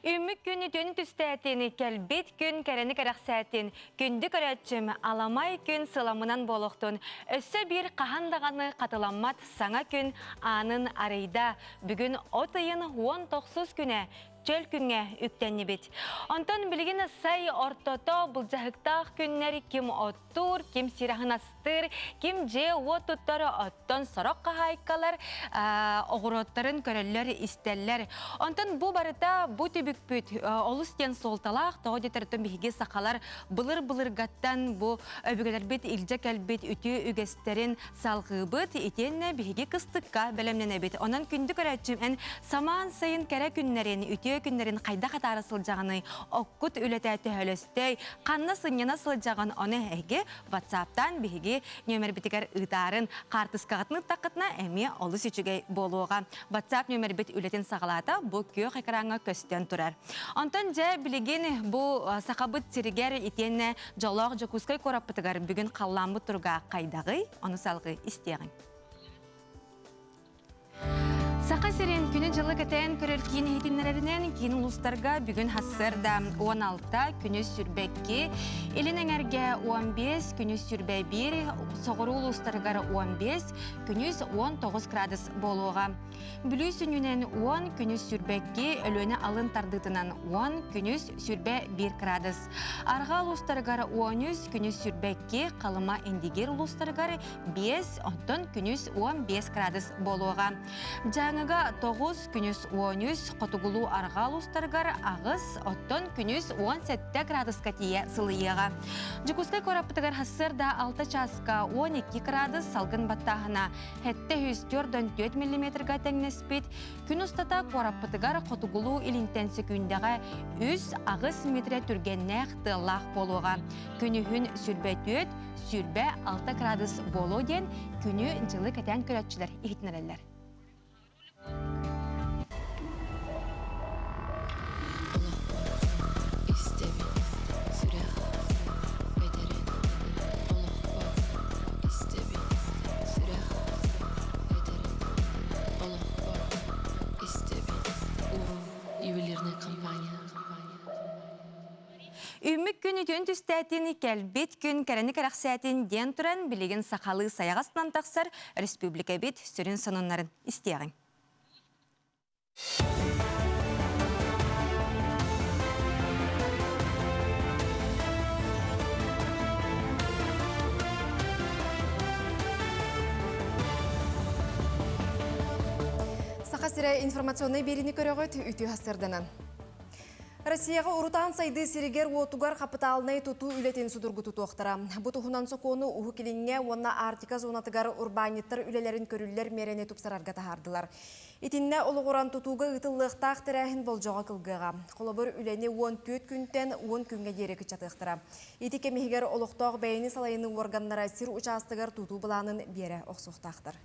Үүммүт күн үтүөн түстээтин, кэлбит күн кэрэни кэрэхсээтин, күндү көрөөччүм, аламай күн сыламынан буолуохтун. Өссө биир хаһан даҕаны хатыламмат саҥа күн аанын арыйда. Бүгүн от ыйын 19 күнэ чөл күҥҥэ үктэннибит. Онтон билигин сай ортото былдьаһыктаах күннэр ким оттуур, ким сир аһын астыыр, ким дьиэ-уот туттар, оттон сорох хаһаайкалар оҕуруоттарын көрөллөр-истэллэр. Онтон бу барыта бу түбүкпүт олус диэн суолталаах, тоҕо диэтэртэн биһиги сахалар былыр-былыргаттан бу өбүгэлэрбит илдьэ кэлбит үтүө үгэстэрин салҕыыбыт, итиэннэ биһиги кыстыкка бэлэмнэнэбит. Онон күндү көрөөччүм, эн самаан сайын кэрэ күннэрин, үтүө күннэрин хайдах атаара сылдьаҕыный, оккут үлэтэ төһөлөстөй, ханна сынньана сылдьаҕын, ону эһиги WhatsApp-таан биһиги нүөмэрбитигэр ыытаарын, хаартыскаҕытын ыттаххытына эмиэ олус үчүгэй буолуоҕа. WhatsApp нүөмэрбит үлэтин саҕалаата бу күөх экраҥҥа көстөн турар. Онтон дьэ билигин бу сахабыт сиригэр итиэннэ дьоллоох Дьокуускай куораппытыгар бүгүн халлааммыт туруга хайдаҕый? Ону салҕыы истиэҕиҥ. Саха сирин күнү-дьылы кэтээн көрөр киин иһитиннэрэринэн киин улуустарга бүгүн сарсыарда 16, күнүс 22, Илин эҥэргэ 15, күнүс 21, соҕуруу улуустарыгар 15, күнүс 19 градус буолуоҕа. Бүлүү сүнньүнэн 10, күнүс 22, Өлүөнэ алын тардыытынан 10, күнүс 21 градус. Арҕаа улуустарыгар 13, күнүс 22, Халыма Индигир улуустарыгар 5, оттон күнүс 15 градус буолуоҕа. Дьааҥыга 9, күнүс 13, хотугулуу арҕаа улуустарыгар 8, оттон күнүс 17 градуска тиийэ сылыйыаҕа. Дьокуускай куораппытыгар сарсыарда 6 чааска 12 градус салгын баттааһына 744 миллиметрга тэҥнэспит. Күн устата куораппытыгар хотугулуу илинтэн сөкүүндэҕэ 3-8 метрэ түргэннээх тыаллаах буолуоҕа. Күнүһүн 24, 26 градус буолуо диэн күнү-дьылы кэтээн көрөөччүлэр иһитиннэрэллэр. Үүммүт күн үтүөн түстээтин, кэлбит күн кэрэни кэрэхсээтин диэн туран билигин сахалыы сайаҕастанан тахсар республикабит сүрүн сонуннарын истиэҕиҥ. Саха сирэ информационнай биэриини көрөҕүт үтүө сарсыарданан. Россияҕа урутаан сайдыы сиригэр-уотугар хапытаалынай тутуу үлэтин судургутутуохтара. Бу туһунан сокуону Уһук Илиҥҥэ уонна Арктика зонатыгар урбаанньыттар үлэлэрин көрүллэр миэрэни тупсарарга таһаардылар. Итиннэ олоҕуран тутууга ыытыллыахтаах тэрээһин болдьоҕо кылгыаҕа. Холобур, үлэни 14 күнтэн 10 күҥҥэ диэри кыччатыахтара. Ити кэм иһигэр олохтоох бэйэни салайыныы уорганнара сир учаастагар тутуу былаанын биэрэ охсуохтаахтар.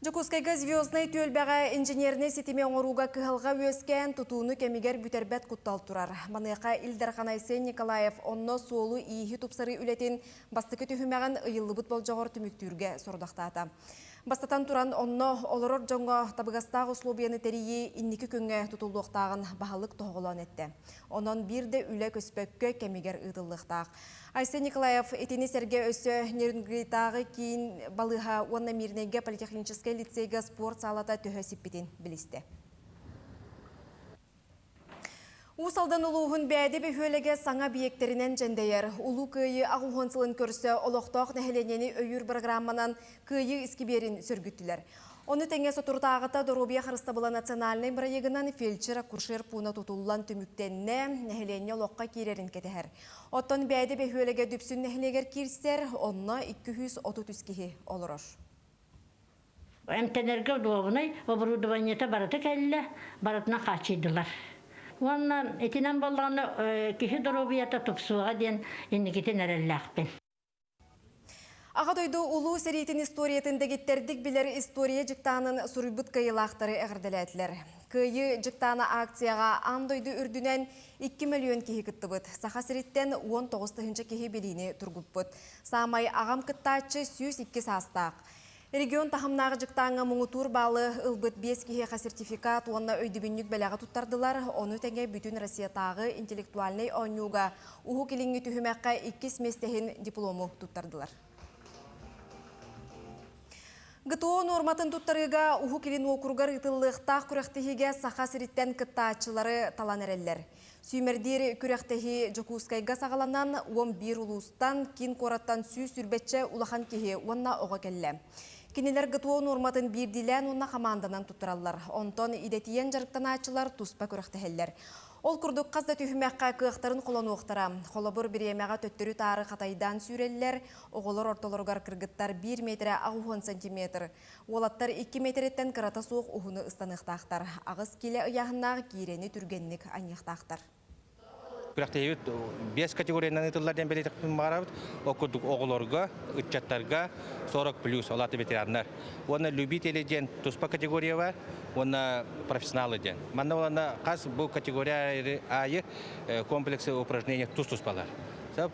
Дьокуускайга Звезднай түөлбэҕэ инженернэй ситими оҥорууга кыһалҕа үөскээн, тутууну кэмигэр бүтэрбэт куттал турар. Маныаха Ил Дархан Айсен Николаев онно суолу-ииһи тупсарыы үлэтин бастакы түһүмэҕин ыйыллыбыт болдьоҕор түмүктүүргэ сорудахтаата. Бастатан туран, онно олорор дьоҥҥо табыгастаах услуобуйаны тэрийии инники күҥҥэ тутуллуохтааҕын баһылык тоһоҕолоон эттэ. Онон биир да үлэ көспөккө кэмигэр ыытыллыахтаах. Айсен Николаев итини сэргэ өссө Нерюнгритааҕы киин балыыһа уонна Мирнэйгэ политехническай лицейгэ спорт саалата төһө сиппитин билистэ. Уус Алдан улууһун Бээди бөһүөлэгэ саҥа объектэринэн дьэндэйэр. Улуу Кыайыы аҕыс сылын көрсө олохтоох нэһилиэнньэни өйүүр программанан Кыайыы искибиэрин сөргүттүлэр. Ону тэҥэ соторутааҕыта доруобуйа харыстабыла национальнай бырайыагынан фельдшер-акушер пууна тутуллан түмүктэннэ, нэһилиэнньэ олоххо киирэрин кэтэһэр. Оттон Бээди бөһүөлэгэ Дүпсүн нэһилиэгэр киирсэр, онно 233 киһи олорор. Эмтэнэргэ удобнай, оборудованиета барыта кэллэ, барытынан хааччыйдылар. Уонна итинэн буоллаҕына киһи доруобуйата тупсуоҕа диэн инникитин эрэллээхпин. Аҕа дойду Улуу сэриитин историятын дэгиттэрдик билэр история дьыктаанын суруйбут кыайыылаахтары эҕэрдэлээтилэр. Кыайыы дьыктаана акцияҕа аан дойду үрдүнэн 2 мөлүйүөн киһи кыттыбыт. Саха сириттэн 19 тыһыынча киһи билиини тургуппут. Саамай аҕам кыттааччы 102 саастаах. Регион таһымнааҕы дьыктааҥҥа муҥутуур баалы ылбыт биэс киһиэхэ сертификат уонна өйдөбүнньүк бэлэҕи туттардылар. Ону тэҥэ Бүтүн Россиятааҕы интеллектуальнай оонньууга Уһук Илиҥҥи түһүмэххэ иккис миэстэһин диплому туттардылар. ГТО нуорматын туттарыыга Уһук Илин уокуругар ыытыллыахтаах күрэхтэһиигэ Саха сириттэн кыттааччылары талан эрэллэр. Сүүмэрдиир күрэхтэһии Дьокуускайга саҕаланан, 11 улуустан, киин куораттан 120-чэ улахан киһи уонна оҕо кэллэ. Кинилэр ГТО нуорматын биирдиилээн уонна хамаанданан туттараллар. Онтон идэтийэн дьарыктанааччылар туспа күрэхтэһэллэр. Ол курдук хас да түһүмэххэ кыахтарын холонуохтара. Холобур, бириэмэҕэ төттөрү-таары хатайдаан сүүрэллэр, оҕолор ортолоругар кыргыттар биир миэтэрэ 80 сантиметр, Уолаттар 2 миэтэрэттэн кырата суох уһуну ыстаныахтаахтар. Аҕыс киилэ ыйааһыннаах киирэни түргэнник анньыахтаахтар. Күрэхтэһиибит биэс категориянан ыытыллар диэн бэлиэтэхпин баҕарабыт. Ол курдук оҕолорго, ыччаттарга 40 плюс, ол аата ветераннар. Уонна любители диэн туспа категория бар, уонна профессионалы диэн. Манна уонна хас бу категория аайы комплексы упражнения тус-туспалар.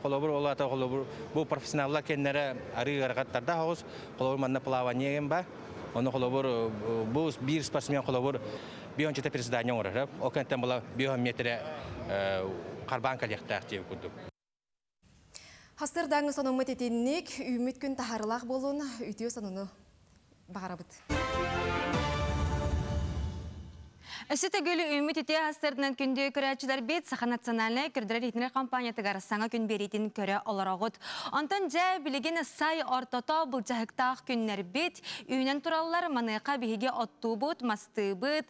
Холобур, ол аата холобур, бу профессионаллар кэннэрэ арыы ыарахаттардаах оҕус, Холобур, манна плавание диэн баар. Ону холобур, бу биир спортсмен холобур биончата приседание оҥорор. Ол кэнниттэн була бион метрэ харбаан кэлиэхтээх диэбит курдук. Хастырдааҥы сонуммут итинник, үүммүт күн таһаарылаах буолун, үтүө сонуну баҕарабыт. Өссө төгүл үүммүт үтүө астарынан күндү көрөөччүлэрбит Саха национальнай көрдөрөр иһитиннэрэр компаниятыгар саҥа күн биэриитин көрө олороҕут. Онтон дьэ билигин сай ортото былдьаһыктаах күннэрбит үүнэн тураллар. Маныаха биһиги оттуубут, мастыыбыт,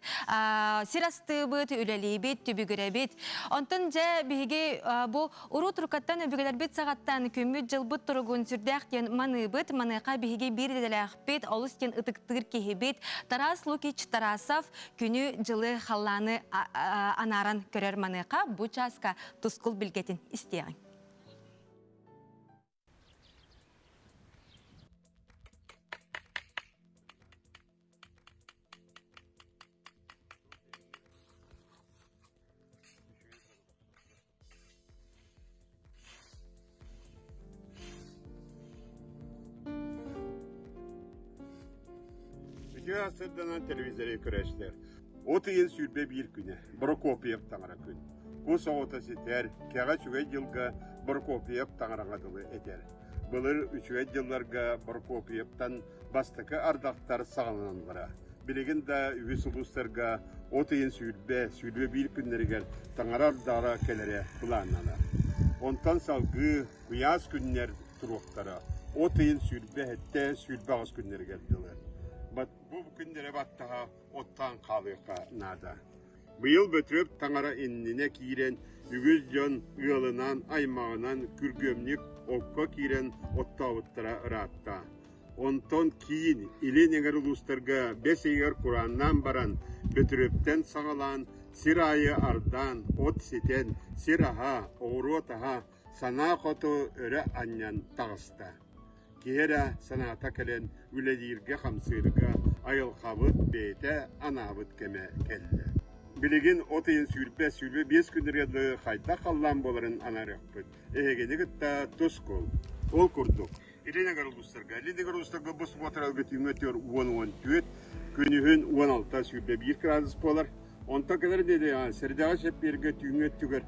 сир астыыбыт, үлэлиибит, түбүгүрэбит. Онтон дьэ биһиги бу Урут уруккаттан өбүгэлэрбит саҕаттан күммүт-дьылбыт туругун сүрдээх диэн маныыбыт. Маныаха биһиги биир идэлээхпит, олус диэн ытыктыыр киһибит Тарас Лукич Тарасов күнү-дьылы халлааны анааран көрөр маныаха бу чааска тускул билгэтин истиэҕиҥ. Үтүө сырданан телевизоры көрөчтөр. От ыйын 21 күнэ, Прокопьев таҥара күн. Кус оҕото ситэр, кэҕэ үчүгэй дьылга Прокопьев таҥараҕа дылы этэр. Былыр үчүгэй дьылларга Прокопьевтан бастакы ардахтар саҕаланаллара. Билигин да үгүс улуустарга от ыйын 20, 21 күннэригэр таҥара ардаҕа кэлэрэ былааннанар. Онтон салгыы куйаас күннэр туруохтара. От ыйын 27, 28 күннэригэр дылы. Бу күннэрэ баттаһа оттоон хаалыахха наада. Быйыл Бөтүрүөп таҥара иннинэ киирэн, үгүс дьон ыалынан, аймаҕынан күргүөмнүк окко киирэн оттообуттара ыраатта. Онтон киин, илин эҥэр улуустарга бэс ыйыгар курааннаан баран, Бөтүрүөптэн саҕалаан сир аайы ардаан, от ситэн, сир аһа, оҕуруот аһа санаа хоту өрө анньан таҕыста. Киһи эрэ санаата кэлэн үлэлииргэ-хамсыырга айылҕабыт бэйэтэ анаабыт кэмэ кэллэ. Билигин от ыйын 20-25 күннэргэ дылы хайдах халлаан буоларын анаарыахпыт. Эһигини кытта тускул. Ол курдук, Илин эҥэр улуустарга, Илин эҥэр улуустарга бу субуотаралга түүҥҥү өттүгэр 10-14, күнүһүн 16-21 градус буолар. Онтон кэлэр нэдиэлэҕэ сэрэдэҕэ чэппиэргэ түүҥҥү өттүгэр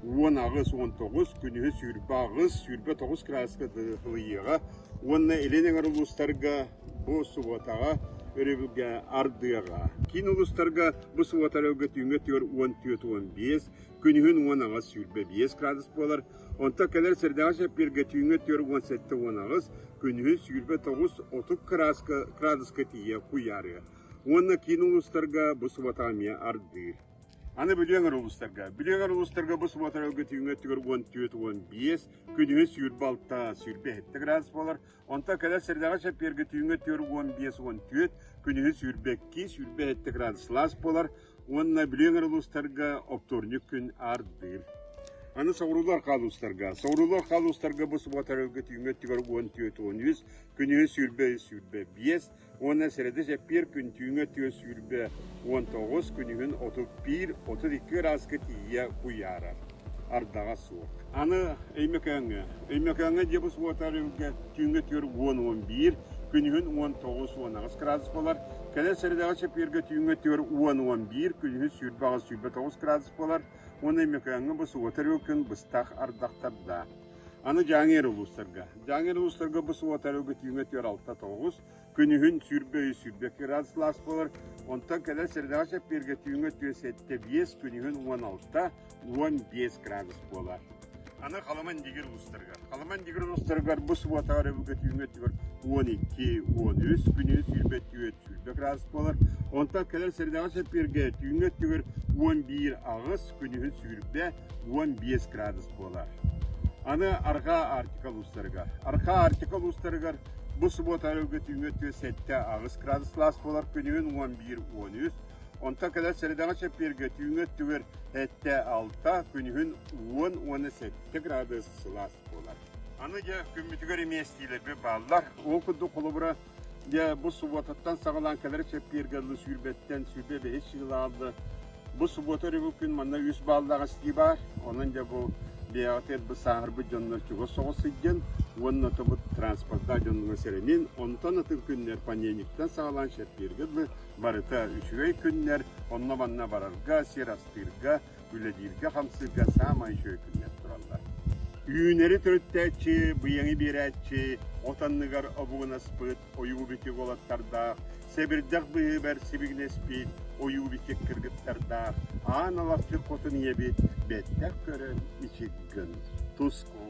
18-19, күнүһүн 28-29 градуска ылыйыаҕа уонна илин эҥэр улуустарга бу субуотаҕа өрөбүлгэ ардыаҕа. Киин улуустарга бу субуота өрөбүлгэ түүҥҥү өттүгэр 14-15, күнүһүн 18-25 градус буолар. Онтон кэлэр сэрэдэҕэ чэппиэргэ түүҥҥү өттүгэр 17-18, күнүһүн 29-30 градуска тиийэ куйаарыа. Уонна киин улуустарга бу субата эмиэ ардыыр. Аны Бүлүү эҥэр улуустарга. Бүлүү эҥэр улуустарга бу субата өргө түүҥҥү өттүгэр 14-15, күнүһүн 26-27 градус буолар. Онтон кэлэр сэрдэҕэ чэппиэргэ түүҥҥү өттүгэр 15-14, күнүһүн 22-27 градус сылаас буолар. Уонна Бүлүү эҥэр улуустарга оптуорунньук күн ардыыр. Аны соҕуруулар хаалуустарга. Соҕуруулар хаалуустарга бу субата өргө түүҥҥү өттүгэр 14-13, күнүһүн 23-25, Уонна сэрэдэ чэппиэр күн түүҥҥэ 4 20 19 күнүһүн 31 32 ырааска тиийэ куйаарар. Ардаҕа суох. Аны Өймөкөөҥҥө. Өймөкөөҥҥө дьиэ бу суотар үлгэ түүҥҥэ 4 10 11, Күнүһүн 19-18 градус буолар. Кэлэр сэрэдэҕэ чэппиэргэ түүҥҥэ өттүгэр 10-11, күнүһүн 28-29 градус буолар. Уонна Өймөкөөҥҥө бу субуота күн быстах ардахтарда. Аны Дьааҥы улуустарга. Дьааҥы улуустарга бу субуота түүҥҥэ өттүгэр 6-9, күнүһүн 23-22 градус сылаас буолар. Онтон кэлэр сэрэдэҕэ чэппиэргэ түүҥҥэ өттүгэр 7-5, күнүһүн 16-15 градус буолар. Аны Халыма Индигир улуустарыгар. Халыма Индигир улуустарыгар бу субуотаҕа өрөбүлгэ түүҥҥү өттүгэр 12, 13, күнүһүн 24, 20 градус буолар. Онтон кэлэр сэрэдэҕэ чэппиэргэ түүҥҥү өттүгэр 11, 8, күнүһүн 20, 15 градус буолар. Аны Арҕаа Арктика улуустарыгар. Арҕаа Арктика улуустарыгар бу субуота өрөбүлгэ түүҥҥү өттүгэр 7, 8 градус сылаас буолар, күнүһүн 11, 13, Онтон кэлэр сэрэдэҕэ чэппиэргэ түүҥҥү өттүгэр 7-6, күнүһүн 10 уонна 7 градус сылаас буолар. Аны дьэ күммүтүгэр эмиэстиилэрбит бааллар. Ол курдук холобура дьэ бу субуотаттан саҕалаан кэлэр чэппиэргэ дылы сүүрбэттэн 25 сыылааллы. Бу субуота өрөбүл күн манна үс бааллаах эстии баар. Онон дьэ бу бэйэҕитигэр бу сааһырбыт дьоннор чугас соҕус сылдьан уонна тобут транспортдаах дьоннуга сэрэнин. Онтон атын күннэр понедельниктан саҕалаан чэппиэргэ дылы Барыта үчүгэй күннэр, онно-манна барарга, сир астыырга, үлэлииргэ-хамсыырга саамай үчүгэй күннэр тураллар. Үүнэри төрүттээччи, быйаҥы биэрээччи, от анныгар обугунаспыт ойуу-бичик уолаттардаах, сэбирдэх быһыыбар сибигинэспит ойуу-бичик кыргыттардаах, аан алахчык хотун ийэбит бэттэх көрөн ичик гын, туску.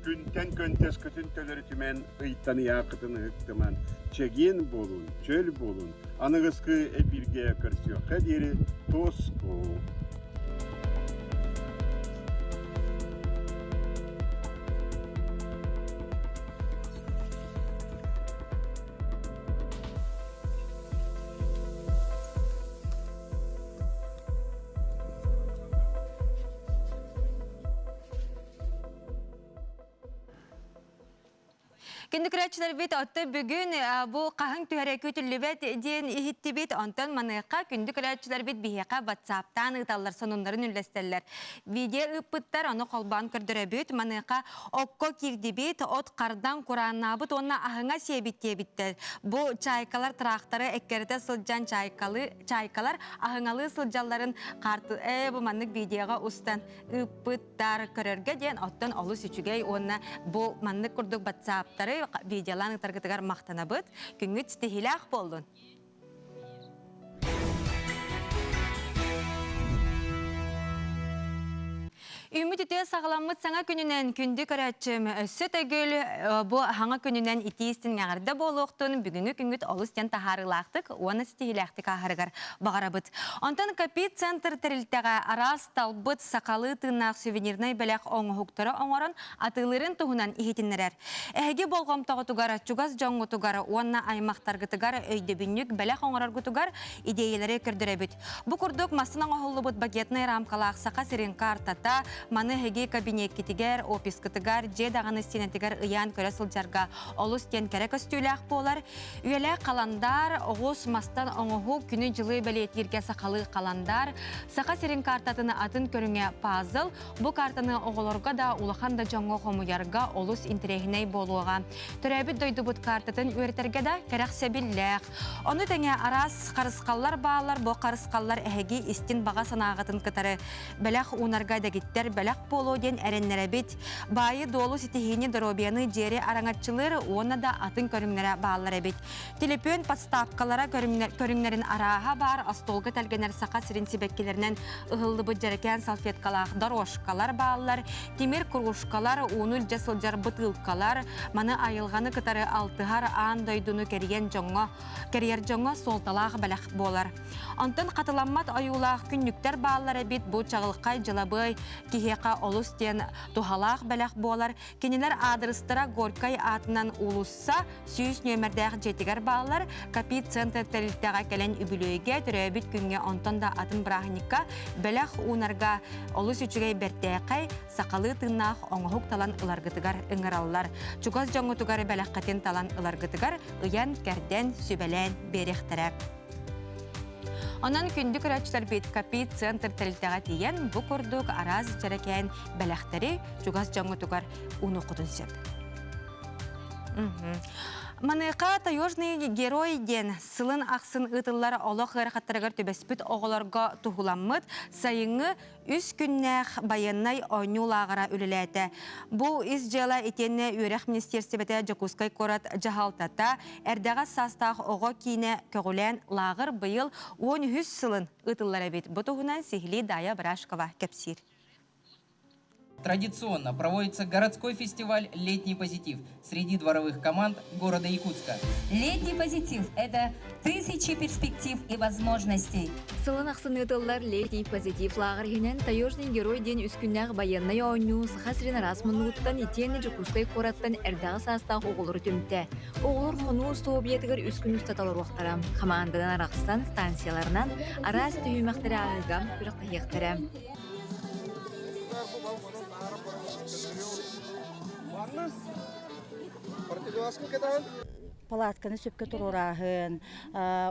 Күнтэн көнтөскүтүн төлөрүтүмэн, ыйтан ыйааххытын ыһыктыман, чэгиэн буолун, чөл буолун, аныгыскы эпииргэ көрсүөххэ диэри туску! Күндү көрөөччүлэрбит, отто бүгүн бу хаһыҥ түһэрэ күүтүллүбэт диэн иһиттибит. Онтон маныаха күндү көрөөччүлэрбит биһиэхэ ватсаптаан ыыталлар, сонуннарын үллэстэллэр. Видео ыыппыттар, ону холбоон көрдөрөбүт. Маныаха окко киирдибит, от хардан курааннаабыт уонна аһыҥа сиэбит диэбиттэр. Бу чайкалар тракторы эккирэтэ сылдьан чайкалы, чайкалар аһыҥалыы сылдьалларын карты, э, бу маннык видеоҕа устан ыыппыт тар көрөргө диэн оттон олус үчүгэй уонна бу маннык курдук ватсаптары видеолаан ыытаргытыгар махтанабыт. Күҥҥүт ситиһиилээх буоллун! Үүммүт үтүө саҕаламмыт саҥа күнүнэн күндү көрөөччүм өссө төгүл бу хаҥа күнүнэн итии истин эҕэрдэ буолуохтун бүгүҥҥү күҥҥүт олус диэн таһаарыылаахтык уонна ситиһиилээхтик ааһарыгар баҕарабыт. Онтон Капит центр тэрилтэҕэ араас талбыт сахалыы тыыннаах сувенирнай бэлэх оҥоһуктары оҥорон атыылыырын туһунан иһитиннэрэр. Эһиги болҕомтоҕутугар, чугас дьоҥҥутугар уонна аймахтаргытыгар өйдөбүнньүк бэлэх оҥороргутугар идиэйэлэри көрдөрөбүт. Бу курдук мастан оҥоһуллубут багетнай рамкалаах Саха сирин картата маны эһиги кабинеккитигэр, офискытыгар, дьиэ даҕаны стенатыгар ыйаан көрө сылдьарга олус диэн кэрэ көстүүлээх буолар. Үйэлээх халандаар, оҕус мастан оҥоһуу күнү-дьылы бэлиэтииргэ сахалыы халандаар, Саха сирин картатын атын көрүҥэ пазл. Бу картаны оҕолорго да, улахан да дьоҥҥо хомуйарга олус интэриэһинэй буолуоҕа. Төрөөбүт дойдубут картатын үөрэтэргэ да кэрэхсэбиллээх. Ону тэҥэ араас харысхаллар бааллар. Бу харысхаллар эһиги истин баҕа санааҕытын кытары бэлэх уунарга дэгиттэр бэлэх буолуо диэн эрэннэрэбит. Баайы-дуолу ситиһиини доруобуйаны дьиэри араҥаччылыыр уонна да атын көрүҥнэрэ бааллар эбит. Төлөпүөн подставкалара көрүҥнэрин арааһа баар остуолга тэлгэнэр Саха сирин сибэккилэринэн ыһыллыбыт дьэрэкээн салфеткалаах дорожкалар бааллар, тимир кружкалар, ууну илдьэ сылдьар бытыылкалар, маны айылҕаны кытары алтыһар аан дойдуну кэрийэн дьоҥҥо кэрийэр дьоҥҥо суолталаах бэлэх буолар. Онтон хатыламмат ойуулаах күннүктэр бааллар эбит бу чаҕылхай дьылабыай киһиэхэ олус диэн туһалаах бэлэх буолар. Кинилэр аадырыстара Горькай аатынан уулусса 100 нүөмэрдээх дьиэтигэр бааллар. Капит центр тэрилтэҕэ кэлэн үбүлүөйгэ, төрөөбүт күҥҥэ онтон да атын бырааһынньыкка бэлэх уунарга олус үчүгэй бэртээхэй, сахалыы тыыннаах оҥоһук талан ыларгытыгар ыҥыраллар. Чугас дьоҥҥутугар бэлэххитин талан ыларгытыгар ыйан-кэрдэн, сүбэлээн биэриэхтэрэ. Онон күндү көрөөччүлэрбит Капит центр тэрилтэҕэ тиийэн бу курдук араас дьэрэкээн бэлэхтэри чугас дьоҥҥутугар уунуоххутун сөп. Маныаха Таежный герой диэн сылын ахсын ыытыллар олох ыарахаттарыгар түбэспит оҕолорго туһуламмыт сайыҥҥы үс күннээх байыаннай оонньуу лааҕыра үлэлээтэ. Бу ис дьыала итиэннэ үөрэх министиэрстибэтэ Дьокуускай куорат дьаһалтата эрдэҕэс саастаах оҕо киинэ көҕүлээн лааҕыр быйыл 13 сылын ыытыллар эбит. Бу туһунан сиһилии Дая Барашкова кэпсиир. Традиционно проводится городской фестиваль «Летний позитив» среди дворовых команд города Якутска. Летний позитив – это тысячи перспектив и возможностей. Сылын ахсын ыытыллар «Летний позитив» лааҕыр иһинэн «Таежный герой» диэн үс күннээх байыаннай оонньуу Саха сирин араас муннугуттан итиэннэ Дьокуускай куораттан эрдэҕэ саастаах оҕолору түмтэ. Оҕолор хонуу остуобуйатыгар үс күн устата олоруохтара. Хамаанданан арахсан станцияларынан араас түһүмэхтэри ааһыыга күрэхтэһиэхтэрэ. Палатканы сөпкө туруорааһын,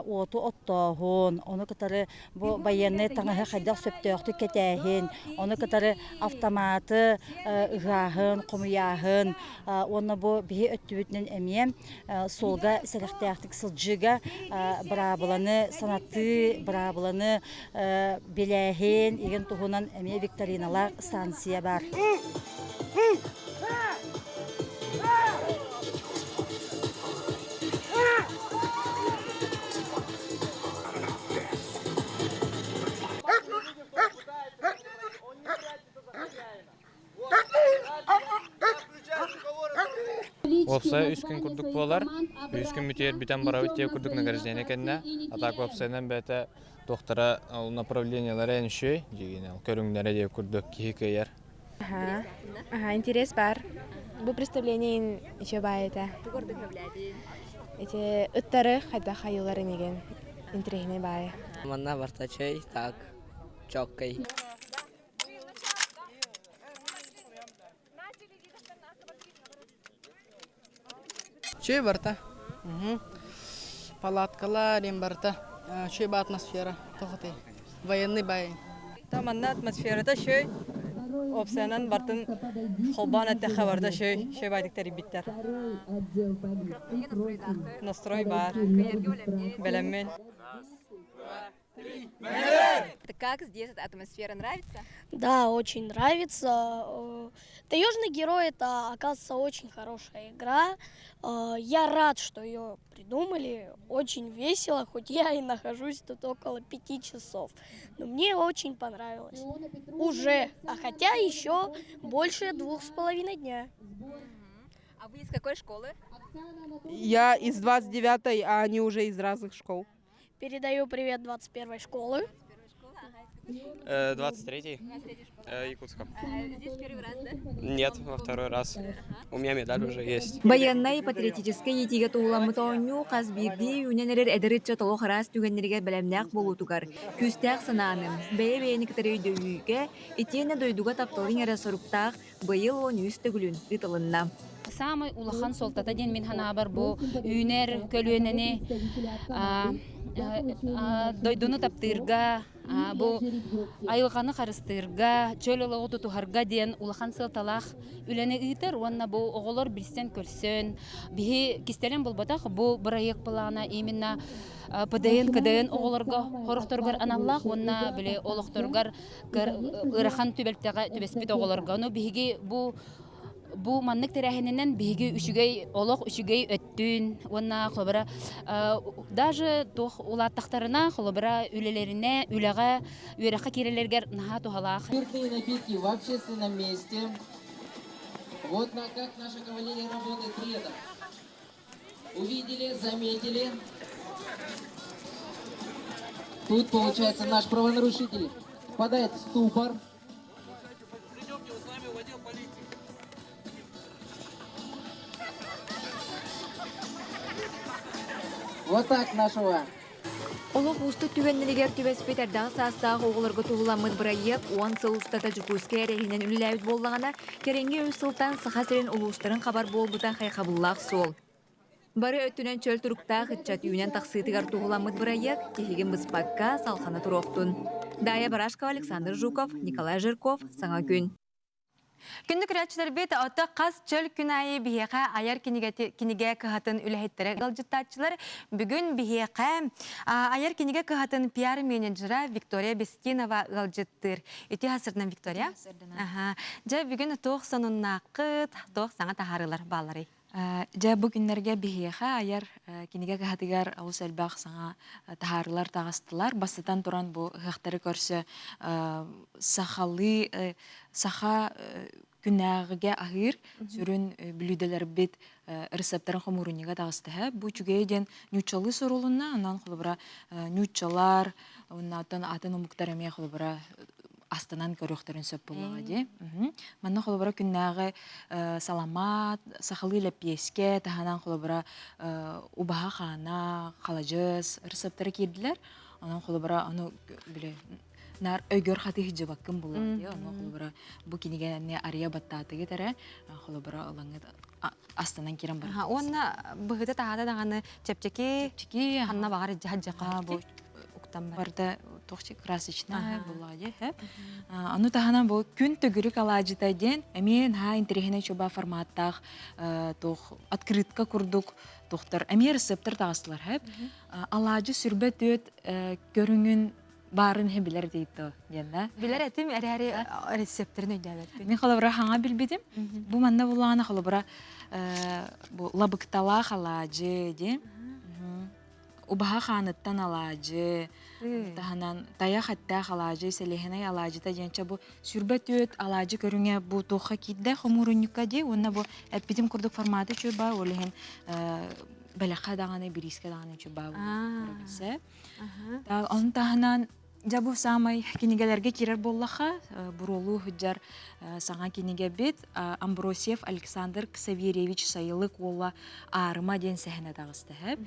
уоту оттооһун, ону кытары бу байыаннай таҥаһы хайдах сөптөөхтүк кэтээһин, ону кытары автоматы ыһааһын, хомуйааһын уонна бу биһи өттүбүтүнэн эмиэ суолга сэрэхтээхтик сылдьыыга быраабыланы санатыы, быраабыланы Билээһин игин туһунан эмиэ викториналаах станция баар. Уопсайа үс күн курдук буолар. Үс күн бүтүөр бүтэн барабыт диye курдук награждение кэннэ. А так уопсайынан бэйэтэ туохтара ол направлениелара эн үчүгэй дьигинэ ол көрүҥнэрэ диye курдук киһи кыайар. Ага, ага, интерес бар. Бу представление еще баа этэ. Эти ыттары хайдах хайыларын деген интириэһинэй баайы. Манна бартачай так чоккай. Чөй барта. Палаткалар им барта. Чөй ба атмосфера. Тохотой. Военный бай. Та манна атмосферата шөй опсанан бартын холбоон эттэхэ барда шөй шөй байдыктар биттер. Настрой бар. Бэлэммин. Как здесь эта атмосфера нравится? Да, очень нравится. Э, Таежный герой это, оказывается, очень хорошая игра. Э, я рад, что ее придумали. Очень весело, хоть я и нахожусь тут около 5 часов. Но мне очень понравилось. Уже. А хотя еще больше 2,5 дня. А вы из какой школы? Я из 29-й, а они уже из разных школ. Передаю привет 21 школы. 23-й. Якутска. Здесь первый раз, да? Нет, во второй раз. У меня медаль уже есть. Байыаннай патриотическай иитиигэ туһуламмыт оонньуу хас биирдии үүнэн эрэр эдэр ыччат олох араас түгэннэригэр бэлэмнээх буолуутугар, күүстээх санааны, бэйэ-бэйэни кытары өйдөһүүгэ, итиэннэ дойдуга тапталын эрэ соруктаах быйыл 13 төгүлүн ыытылынна. Саамай улахан суолтата диэн мин санаабар бу үүнэр көлүөнэни дойдуну таптыырга, бу айылҕаны харыстыырга, чөл олоҕу тутуһарга диэн улахан сыалталаах үлэни ыытар уонна бу оҕолор билсэн көрсөн биһи кистэлэҥ буолбатах бу бырайыак былаана именно ПДН, КДН оҕолорго хорохторугар аналлаах уонна били олохторугар ыарахан түбэлтэҕэ түбэспит оҕолорго. Ну биһиги бу бу маннык тэрээһининэн биһиги үчүгэй олох үчүгэй өттүн уонна холобура даже туох улааттахтарына холобура үлэлэринэ үлэҕэ үөрэххэ киирэлэригэр наһаа туһалаах. Спиртные напитки в общественном месте. Вот на как наша кавалерия работает при этом. Увидели, заметили. Тут, получается, наш правонарушитель впадает в ступор. Идемте, с нами в отдел полиции. Вот так нашего Олох уустук түгэннэригэр түбэспит эрдэҕэс саастаах оҕолорго туһуламмыт бырайыак 10 сыл устата Дьокуускай эрэ иһинэн үлэлээбит буоллаҕына, кэлиҥҥи үс сылтан Саха сирин улуустарын хабар буолбута хайҕабыллаах суол. Бары өттүнэн чөл туруктаах ыччат үүнэн тахсыытыгар туһуламмыт бырайыак тиһигин быспакка салҕана туруохтун. Дая Барашкова, Александр Жуков, Николай Жирков. Саҥа күн. Күндү көрөөччүлэрбит, ото хас чөл күн аайы биһиэхэ айар кинигэ кыһатын үлэһиттэрэ ыалдьыттааччылар. Бүгүн биһиэхэ айар кинигэ кыһатын пиар-менеджера Виктория Бестинова ыалдьыттыыр. Ити хасырынан Виктория. Аха. Дьэ, бүгүн туох сонуннааххыт, туох саҥа таһаарыылар баалларый? Дьэ, бу күннэргэ биһиэхэ айар кинигэ кыһатыгар олус элбэх саҥа таһаарыылар таҕыстылар. Бастатан туран бу ыһыахтары көрсө сахалыы саха күннээҕигэ аһыыр сүрүн бүлүүдэлэрбит рецептарын хомуурунньуга таҕыста. Бу үчүгэйэ диэн ньууччалыы сурулунна, онон холобура ньууччалар, оннооттон атын омуктар эмиэ холобура астанан көрүөхтэрин сөп буоллаҕа дии. Манна холобура күннээҕи саламаат, сахалыы лэппиэскэ, таһынан холобура убаһа хаана, халадьыс рецептэрэ киирдилэр. Онон холобура ону били наар өйгөр хатыы сылдьыбаккын буоллаҕа дии. Ону холобура бу кинигэни арыйа баттаатыгыт эрэ холобура ылаҥҥыт астанан киирэн барар. Уонна быһыта таһаата даҕаны чэпчэки, чэпчэки ханна баҕар дьаһа бу уктан барда туохчи красочная буоллаҕа дии Аны таһынан бу күн төгүрүк алаадьыта диэн эмиэ наһаа интэриэһинэй чуба форматтаах туох открытка курдук туохтар эмиэ рецептэр таҕыстылар хэп алаадьы сүрбэ түөт көрүҥүн баарын иһин билэр дийто диэн да. Билэр этим эрээри рецептерин өйдөөбөппүн. Мин холобура хаҥа билбитим. Бу манна булаана холобура бу лабыкталаах алаадьы диэн. Убаһа хааныттан алаадьы, таһынан тайах эттээх алаадьы, сэлиэһинэй алаадьыта диэнчэ бу сүрбэ түөт алаадьы көрүҥэ бу туохха киирдэ хомуурунньукка дии уонна бу эппитим курдук формата үчүгэй баа ол иһин бэлэххэ даҕаны бириискэ даҕаны үчүгэй баа билсэ. Ону таһынан дьэ бу саамай кинигэлэргэ киирэр буоллаха, буруолуу сылдьар саҥа кинигэбит Амбросьев Александр Ксаверьевич Сайылык уола Аарыма диэн сэһэнэ таҕыста һэп.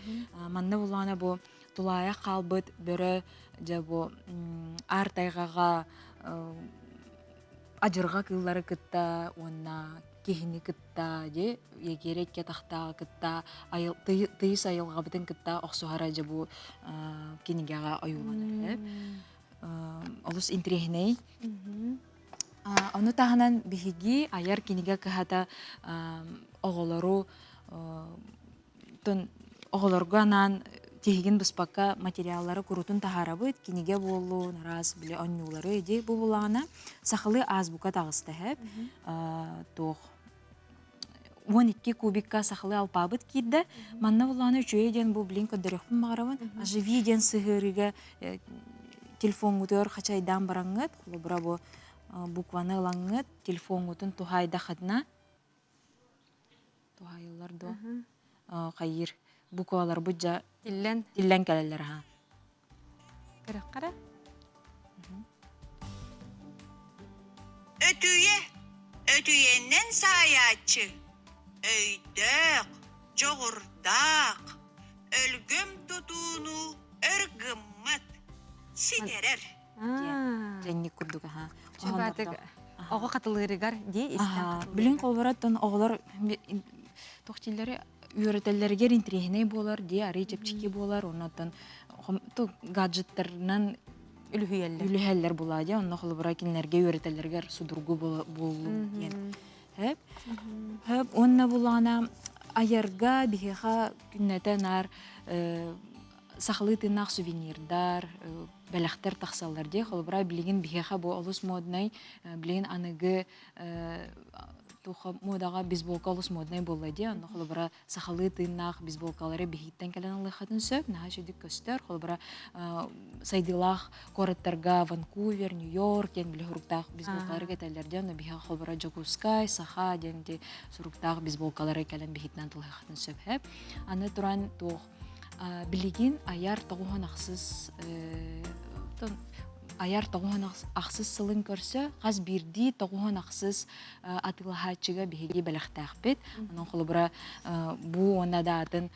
Манна буллаҕына бу тулаайах хаалбыт бөрө дьэ бу аар тайҕаҕа адьырҕа кыыллары кытта уонна киһини кытта дьэ егерекке тахтааҕы кытта тыйыс айылҕабытын кытта охсуһара дьэ бу кинигэҕэ ойууланар олус интириэһинэй ону таһынан биһиги айар кинигэ кыһата оҕолору оҕолорго анаан тиһигин быспакка материаллары курутун таһаарабыт кинигэ буоллун араас били онньуулары ди бу булаҕына сахалыы азбука таҕыста һэп туох 12 кубикка сахалыы алпаабыт киирдэ манна буллаҕына үчүгэй диэн бу билин көрдөрүөхпүн баҕарабын оживи диэн сыһыарыыга телефоҥҥутугар хачайдаан бараҥҥыт холобура бу букваны ылаҥҥыт телефоҥҥутун туһаайдаххытына Туһаайыллар дуо? Хайыыр. Букваларбыт дьа Тиллэн. Тиллэн кэлэллэр аха. Көрөххө Өтүйэ, өтүйэннэн саайааччы, өйдөөх, дьоҕурдаах, өлгөм тутууну өр гыммат, ситэрэр. Дьэнник курдук аха. Оҕо хатылыырыгар дии истэн Билин холбораттан оҕолор туох дииллэри үөрэтэллэригэр интириэһинэй буолар дии арый чэпчэки буолар оннуттан гаджеттарынан үлүһүйэллэр үлүһэллэр булаа дии онно холобура кинилэргэ үөрэтэллэригэр судургу буоллун диэн хөп хөп уонна булаана айарга биһиэхэ күннэтэ наар сахалыы тыыннаах сувенирдар, бэлэхтэр тахсаллар дии. Холобура, билигин биһиэхэ бу олус моднай, билигин аныгы туха модаҕа бейсболка олус моднай буолла дии. Онно холобура сахалыы тыыннаах бейсболкалары биһиттэн кэлэн ылыаххытын сөп. Наһаа үчүгдүк көстөр. Холобура, сайдыылаах куораттарга Ванкувер, Нью-Йорк диэн били суруктаах бейсболкалары кэтэллэр дии. Онно биһиэхэ холобура Дьокуускай, Саха диэн суруктаах бейсболкалары кэлэн биһиттэн ылыаххытын сөп. Аны туран туох Билигин айар тоҕуһун ахсыс айар тоҕуһун ахсыс сылын көрсө хас биирдии тоҕуһун ахсыс атыылаһааччыга биһиги бэлэхтээхпит. Онон холобура бу уонна да атын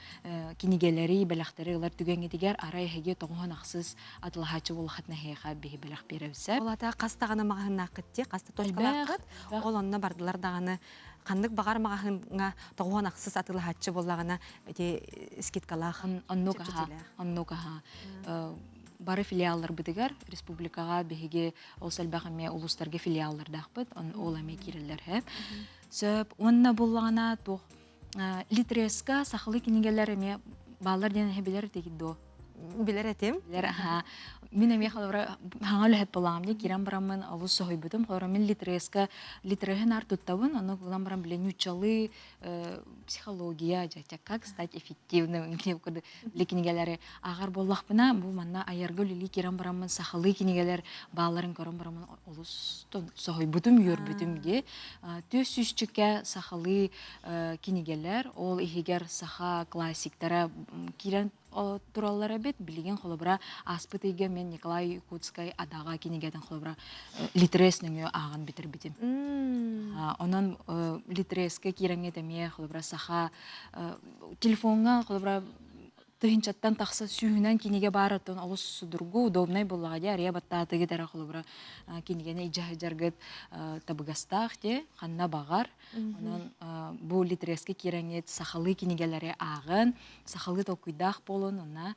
кинигэлэри, бэлэхтэри ылар түгэҥҥитигэр арай эһиги тоҕуһун ахсыс атыылаһааччы буоллаххытына эһиэхэ биһи бэлэх биэрэбит. Ол ата хас даҕаны маҕаһыыннааххыт дии, хас да точкалааххыт. Ол онно бардылар даҕаны ханнык баҕар маҕаһыыҥҥа тоҕуһун ахсыс атыылаһааччы буоллаҕына ити скидкалаах оннук аха оннук аха. Бары филиалларбытыгар республикаҕа биһиги ол элбэх эмиэ улуустарга филиаллардаахпыт, ол эмиэ киирэллэр сөп. Сөп. Уонна буллаҕына туох Литреска сахалыы кинигэлэр эмиэ бааллар диэн билэр этигит дуо? Билэр этим. Билэр, аха. Мин эмиэ холобура хаҥа үлэһит буолаҕым дии киирэн бараммын олус соһуйбутум. Холобура мин Литреска Литреһин аар туттабын, ону булан баран билэ ньуччалыы психология, дьэ, как стать эффективным били кинигэлэри ааҕар буоллахпына, бу манна айарга үлэлии киирэн бараммын сахалыы кинигэлэр баалларын көрөн бараммын олус соһуйбутум, үөрбүтүм дии. Түөс сүүсчүкэ сахалыы кинигэлэр, ол иһигэр саха классиктара киирэн тураллар эбит. Билигин холобура ааспыт ыйга мен Николай Якутскай Адаҕа кинигэтин холобура Литрес нөҥүө ааҕан бүтэрбитим. Онон Литреске киирэҥҥит эмиэ холобура саха телефоҥҥа холобура тыһыынчаттан тахса сүүһүнэн кинигэ баар оттон олус судургу, удобнай буоллаҕа дии арыйа баттаатыгыт эрэ холобура кинигэни илдьэ сылдьаргыт табыгастаах дии ханна баҕар. Онон бу литреска киирэҥҥит сахалыы кинигэлэри ааҕын, сахалыы толкуйдаах буолун, онно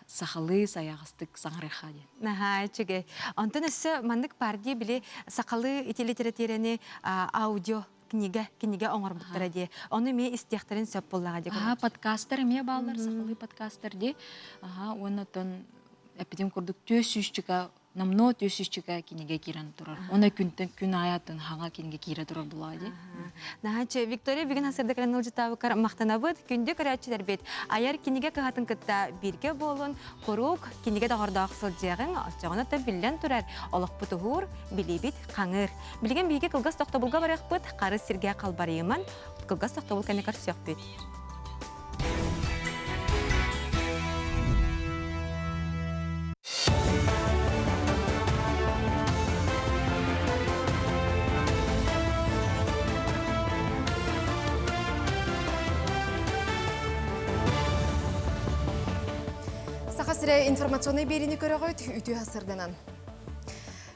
сахалыы сайаҕастык саҥарыахха диэн. Наһаа үчүгэй. Онтон өссө маннык партия били сахалыы ити литэрэтиирэни аудио книга кинигэ оҥорбуттара дии. Ону эмиэ истиэхтэрин сөп буоллаҕа дии. Аха, подкастар эмиэ бааллар, сахалыы подкастар дии. Аха, уонна оттон эппитим курдук түөс сүүсчүкэ номнуо түөс сүүсчүкэ кинигэ киирэн турар. Уонна күнтэн күн аайы атын хаҥа кинигэ киирэ турар буоллаҕа дии. Наһааччы Виктория бүгүн сырдык ыалдьыттаабыккар махтанабыт. Күндү көрөөччүлэрбит айар кинигэ кыһатын кытта бииргэ буолун, куруук кинигэ доҕордоох сылдьыаҕыҥ, оччоҕуна да биллэн турар, олохпут уһуур, билиибит хаҥыыр. Билигин биһиги кылгас тохтобулга барыахпыт, харыс сиргэ халбарыйыман, кылгас тохтобул кэннэ көрсүөхпүт. Саха сирэ информационнай биэриини көрөҕүт, үтүө сырданан.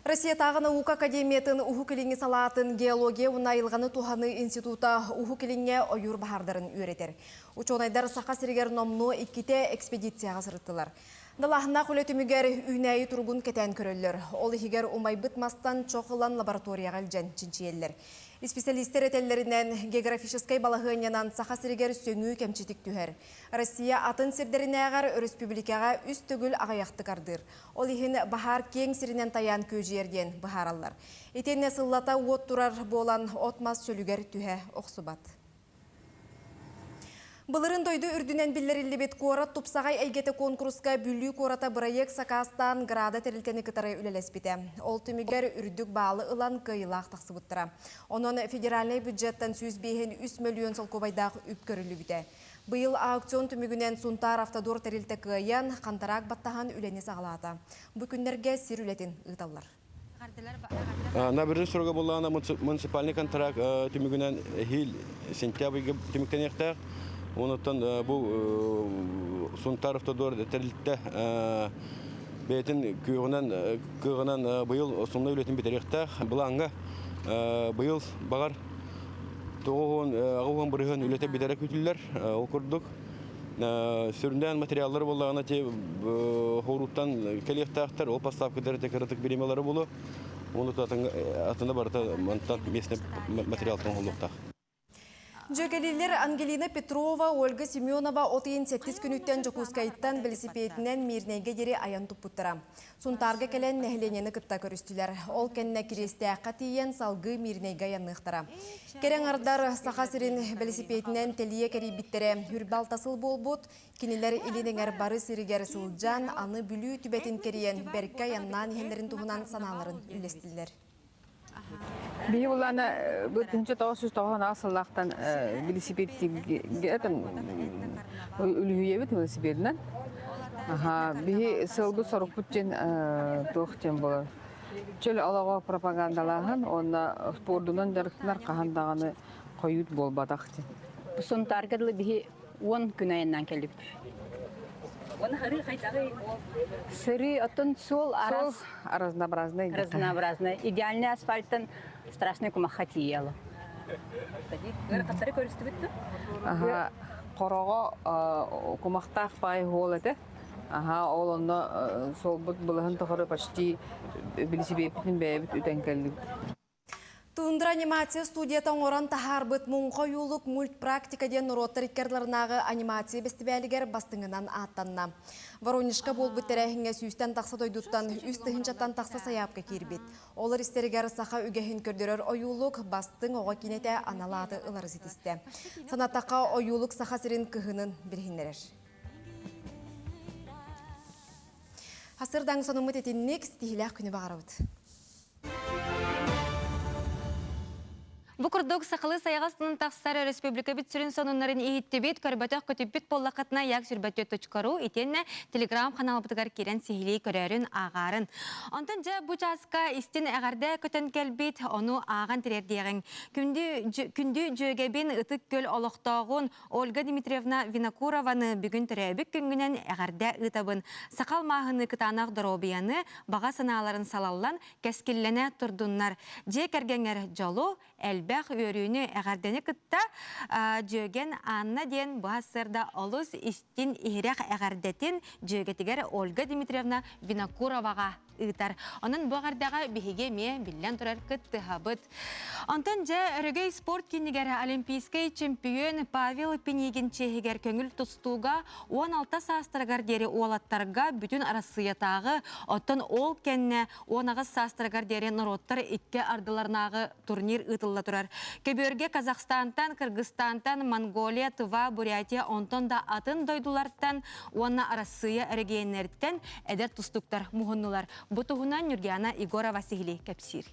Россиятааҕы наука академиятын Уһук Илиҥҥи салаатын геология уонна айылҕаны туһаныы института Уһук Илиҥҥэ ойуур баһаардарын үөрэтэр. Учуонайдар Саха сиригэр номнуо иккитэ экспедицияҕа сырыттылар. Далааһыннаах үлэ түмүгэр үүнээйи туругун кэтээн көрөллөр. Ол иһигэр умайбыт мастан чох ылан лабораторияҕа илдьэн чинчийэллэр. Исписэлиистэр этэллэринэн, географическай балаһыанньанан Саха сиригэр сөҥүү кэмчитик түһэр. Россия атын сирдэринээҕэр өрөспүүбүлүкэҕэ үс төгүл аҕыйахтык ардыыр. Ол иһин баһаар киэҥ сиринэн тайаан күөдьүйэр диэн быһаараллар. Итиэннэ сыллата уот турар буолан от-мас чөлүгэр түһэ охсубат. Былырын дойду үрдүнэн биллэриллибит куорат тупсаҕай эйгэтэ куонкуруска Бүлүү куората бырайыак сакаастаан Града тэрилтэни кытары үлэлэспитэ. Ол түмүгэр үрдүк баалы ылан кыайыылаах тахсыбыттара. Онон федеральнай бюджеттан 105 мөлүйүөн солкуобайдаах үп көрүллүбүтэ. Быйыл аукцион түмүгүнэн Сунтаар Автодор тэрилтэ кыайан, хантараак баттаһан үлэни саҕалаата. Бу күннэргэ сир үлэтин ыыталлар. Набережный срога буоллаҕына муниципальный контракт түмүгүнэн эһиил сентябрьга түмүктэниэхтээх. Онуттан бу Сунтаар Автодор тэрилтэ бэйэтин күөҕүнэн кыаҕынан быйыл основной үлэтин бүтэриэхтээх. Былааҥҥа быйыл баҕар 98% үлэтэ бүтэрэ күүтүллэр. Ол курдук сүрүннээн материаллар буоллаҕына ти хоруттан кэлиэхтээхтэр, ол поставкалары те кыратык бирималары булу. Оны атына барыта мантан местный материалтан оҥоһуллуохтаах. Дьүөгэлиилэр Ангелина Петрова, Ольга Семенова от ыйын сэттис күнүттэн Дьокуускайтан велосипединэн Мирнэйгэ диэри айан туппуттара. Сунтаарга кэлэн нэһилиэнньэни кытта көрүстүлэр. Ол кэннэ Кириэстээххэ тиийэн салгыы Миирнэйгэ айанныахтара. Кэрэ аҥардар Саха сирин бэлисипиэтинэн тэлийэ кэрийбиттэрэ үрбэ алта сыл буолбут. Кинилэр илин эҥэр бары сиригэр сылдьан, аны Бүлүү түбэтин кэрийэн бэркэ айаннаан иһэллэрин туһунан санааларын үллэстилэр. Биһи буллаана бу 1998 сыллаахтан велосипедтигэ үлүһүйэбит велосипедынан. Аха, биһи сылбыт сорукпут диэн туох диэн буолар. Чөл олоҕу пропагандалааһын уонна спордунан дьарыктанар хаһан даҕаны хойут буолбатах диэн. Сунтаарга дылы биһи 10 күн айаннаан кэллибит. Уонна сырыы хайдаҕый? Сырыы оттон суол арас разнообразный. Разнообразный. Идеальный асфальттан страшный кумахха тиийэ Ыарахаттары көрүстүбүт дуо? Ага, хороҕо кумахтаах паай хуол этэ. Аха, ол онно суолбут былаһын тухары почти билисибиэппитин бэйэбит үтэн кэллибит. Тундра анимация студията оҥорон таһаарбыт Муҥха ойуулук мультпрактика диэн норуоттар иккардыларынааҕы анимация бэстибээлигэр бастыҥынан ааттанна. Воронежка буолбут тэрээһиҥҥэ сүүстэн тахса дойдуттан үс тыһыынчаттан тахса сайаапка киирбит. Олор истэригэр саха үгэһин көрдөрөр ойуулук бастыҥ оҕо киинэтэ анал ааты ылары ситистэ. Санаттахха, ойуулук Саха сирин кыһынын билиһиннэрэр. Хасырдаҥ сонуммут итинник ситиһиилээх күнү баҕарабыт. Бу курдук сахалыы сайаҕас тылын тахсар өрөспүүбүлүкэбит сүрүн сонуннарын иһиттибит, көрбөтөх көтүппүт буоллаххытына як сүрбөтүө.ру итиэннэ телеграм-ханаалбытыгар киирэн сиһилии көрөөрүн, ааҕаарын. Онтон дьэ бу чааска истин эҕэрдэ көтөн кэлбит, ону ааҕан тириэрдиэҕиҥ. Күндү, күндү дьүөгэбин Ытык Күөл олохтооҕун Ольга Дмитриевна Винокурованы бүгүн төрөөбүт күҥҥүнэн эҕэрдэ ыытабын. Саха алмааһыныы кытаанах доруобуйаны, баҕа санааларын салаллан, кэскиллэнэ турдуннар. Дьиэ кэргэҥҥэр дьолу, элбэх үөрүүнү, эҕэрдэни кытта дьүөгэн Анна диэн бу сарсыарда олус истин иһирэх эҕэрдэтин дьүөгэтигэр Ольга Дмитриевна Винокуроваҕа ыытар. Онон бу эҕэрдэҕэ биһиги эмиэ биллэн турар кыттыһабыт. Онтон дьэ Өрөгөй спорт киинигэр олимпийскай чемпион Павел Пинигин чиэһигэр көҥүл тустууга 16 саастарыгар диэри уолаттарга бүтүн Арассыыйатааҕы, оттон ол кэннэ 18 саастарыгар диэри норуоттар икки ардыларынааҕы турнир ыытылла турар. Көбүөргэ Казахстантан, Кыргызстантан, Монголия, Тыва, Бурятия, онтон да атын дойдулартан уонна Арассыыйа эрэгийиэннэриттэн эдэр тустууктар муһуннулар. Бу туһунан Нюргиана Егорова сиһилии кэпсиир.